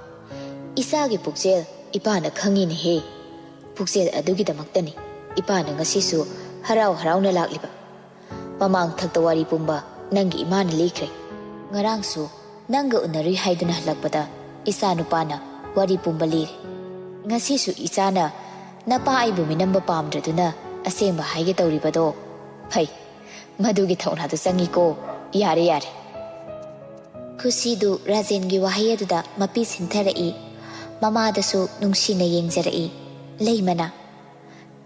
ꯏꯆꯥꯒꯤ ꯄꯨꯛꯆꯦꯜ ꯏꯄꯥꯅ ꯈꯪꯉꯤꯅꯦꯍꯦ꯫ ꯄꯨꯛꯆꯦꯜ ꯑꯗꯨꯒꯤꯗꯃꯛꯇꯅꯤ ꯏꯄꯥꯅ ꯉꯁꯤꯁꯨ ꯍꯔꯥꯎ ꯍꯔꯥꯎꯅ ꯂꯥꯛꯂꯤꯕ꯫ ꯃꯃꯥꯡ ꯊꯛꯇ ꯋꯥꯔꯤ ꯄꯨꯝꯕ ꯅꯪꯒꯤ ꯏꯃꯥꯅ ꯂꯤꯈ꯭ꯔꯦ꯫ ꯉꯔꯥꯡꯁꯨ ꯅꯪꯒ ꯎꯅꯔꯨꯏ ꯍꯥꯏꯗꯨꯅ ꯍꯜꯂꯛꯄꯗ ꯏꯆꯥ ꯅꯨꯄꯥꯅ ꯋꯥꯔꯤ ꯄꯨꯝꯕ ꯂꯤꯔꯦ꯫ ꯉꯁꯤꯁꯨ ꯏꯆꯥꯅ ꯅꯄꯥ ꯑꯩꯕꯨ ꯃꯤꯅꯝꯕ ꯄꯥꯝꯗ꯭ꯔꯗꯨꯅ ꯑꯁꯦꯡꯕ ꯍꯥꯏꯒꯦ ꯇꯧꯔꯤꯕꯗꯣ꯫ ꯐꯩ, ꯃꯗꯨꯒꯤ ꯊꯧꯅꯥꯗꯨ ꯆꯪꯉꯤꯀꯣ꯫ ꯌꯥꯔꯦ, ꯌꯥꯔꯦ꯫ ꯈꯨꯁꯤꯗꯨ ꯔꯥꯖꯦꯟꯒꯤ ꯋꯥꯍꯩ ꯑꯗꯨꯗ ꯃꯄꯤ ꯁꯤꯟꯊꯔꯛꯏ꯫ ꯃꯃꯥꯗꯁꯨ ꯅꯨꯡꯁꯤꯅ ꯌꯦꯡꯖꯔꯛꯏ꯫ ꯂꯩꯃꯅ,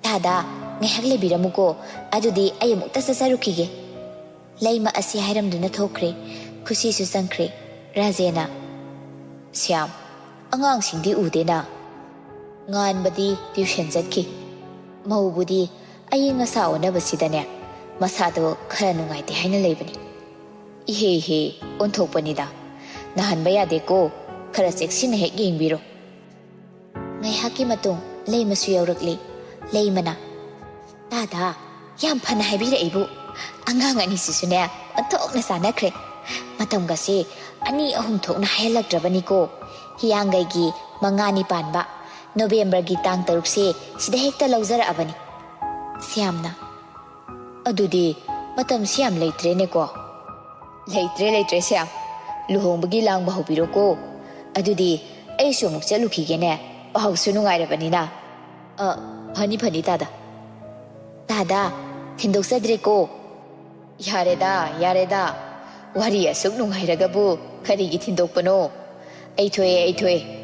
"ꯗꯥꯗꯥ, ꯉꯥꯏꯍꯥꯛ ꯂꯩꯕꯤꯔꯝꯃꯨꯀꯣ, ꯑꯗꯨꯗꯤ ꯑꯩ ꯑꯃꯨꯛꯇ ꯆꯠꯆꯔꯨꯈꯤꯒꯦ"꯫ ꯂꯩꯃ ꯑꯁꯤ ꯍꯥꯏꯔꯝꯗꯨꯅ ꯊꯣꯛꯈ꯭ꯔꯦ꯫ ꯈꯨꯁꯤꯁꯨ ꯆꯪꯈ꯭ꯔꯦ꯫ ꯔꯥꯖꯦꯟꯅ, "ꯁ꯭ꯌꯥꯝ, ꯑꯉꯥꯡꯁꯤꯡꯗꯤ ꯎꯗꯦꯅ?" "ꯉꯥꯟꯕꯗꯤ ꯇ꯭ꯌꯨꯁꯟ ꯆꯠꯈꯤ꯫ ꯃꯧꯕꯨꯗꯤ ꯑꯏꯪ ꯑꯁꯥ ꯑꯣꯟꯅꯕꯁꯤꯗꯅꯦ ꯃꯁꯥꯗꯣ ꯈꯔ ꯅꯨꯡꯉꯥꯏꯇꯦ ꯍꯥꯏꯅ ꯂꯩꯕꯅꯤ"꯫ "ꯏꯍꯦ ꯏꯍꯦ, ꯑꯣꯟꯊꯣꯛꯄꯅꯤꯗ꯫ ꯅꯥꯍꯟꯕ ꯌꯥꯗꯦꯀꯣ, ꯈꯔ ꯆꯦꯛꯁꯤꯟꯅ ꯍꯦꯛ ꯌꯦꯡꯕꯤꯔꯣ"꯫ ꯉꯥꯏꯍꯥꯛꯀꯤ ꯃꯇꯨꯡ ꯂꯩꯃꯁꯨ ꯌꯧꯔꯛꯂꯤ꯫ ꯂꯩꯃꯅ, "ꯗꯥꯗꯥ, ꯌꯥꯝ ꯐꯅ ꯍꯥꯏꯕꯤꯔꯛꯏꯕꯨ꯫ ꯑꯉꯥꯡ ꯑꯅꯤꯁꯤꯁꯨꯅꯦ ꯑꯣꯟꯊꯣꯛꯅ ꯆꯥꯟꯅꯈ꯭ꯔꯦ꯫ ꯃꯇꯝꯒꯁꯦ ꯑꯅꯤ ꯑꯍꯨꯝ ꯊꯣꯛꯅ ꯍꯥꯏꯍꯜꯂꯛꯇ꯭ꯔꯕꯅꯤꯀꯣ꯫ ꯍꯤꯌꯥꯡꯒꯩꯒꯤ ꯃꯉꯥꯅꯤ ꯄꯥꯟꯕ, ꯅꯣꯕꯦꯝꯕꯔꯒꯤ ꯇꯥꯡ ꯇꯔꯨꯛꯁꯦ ꯁꯤꯗ ꯍꯦꯛꯇ ꯂꯧꯖꯔꯛꯑꯕꯅꯤ"꯫ ꯁ꯭ꯌꯥꯝꯅ, "ꯑꯗꯨꯗꯤ ꯃꯇꯝꯁꯤ ꯌꯥꯝ ꯂꯩꯇ꯭ꯔꯦꯅꯦꯀꯣ"꯫ "ꯂꯩꯇ꯭ꯔꯦ, ꯂꯩꯇ꯭ꯔꯦ ꯁ꯭ꯌꯥꯝ꯫ ꯂꯨꯍꯣꯡꯕꯒꯤ ꯂꯥꯡꯕ ꯍꯧꯕꯤꯔꯣꯀꯣ꯫ ꯑꯗꯨꯗꯤ ꯑꯩꯁꯨ ꯑꯃꯨꯛ ꯆꯠꯂꯨꯈꯤꯒꯦꯅꯦ, ꯄꯥꯎꯁꯨ ꯅꯨꯡꯉꯥꯏꯔꯕꯅꯤꯅ"꯫ "ꯑ, ꯐꯅꯤ, ꯐꯅꯤ ꯇꯥꯗ"꯫ "ꯇꯥꯗ, ꯊꯤꯟꯗꯣꯛꯆꯗ꯭ꯔꯦꯀꯣ"꯫ "ꯌꯥꯔꯦꯗ, ꯌꯥꯔꯦꯗ꯫ ꯋꯥꯔꯤ ꯑꯁꯨꯛ ꯅꯨꯡꯉꯥꯏꯔꯒꯕꯨ ꯀꯔꯤꯒꯤ ꯊꯤꯟꯗꯣꯛꯄꯅꯣ? ꯑꯩ ꯊꯣꯛꯑꯦ, ꯑꯩ ꯊꯣꯛꯑꯦ꯫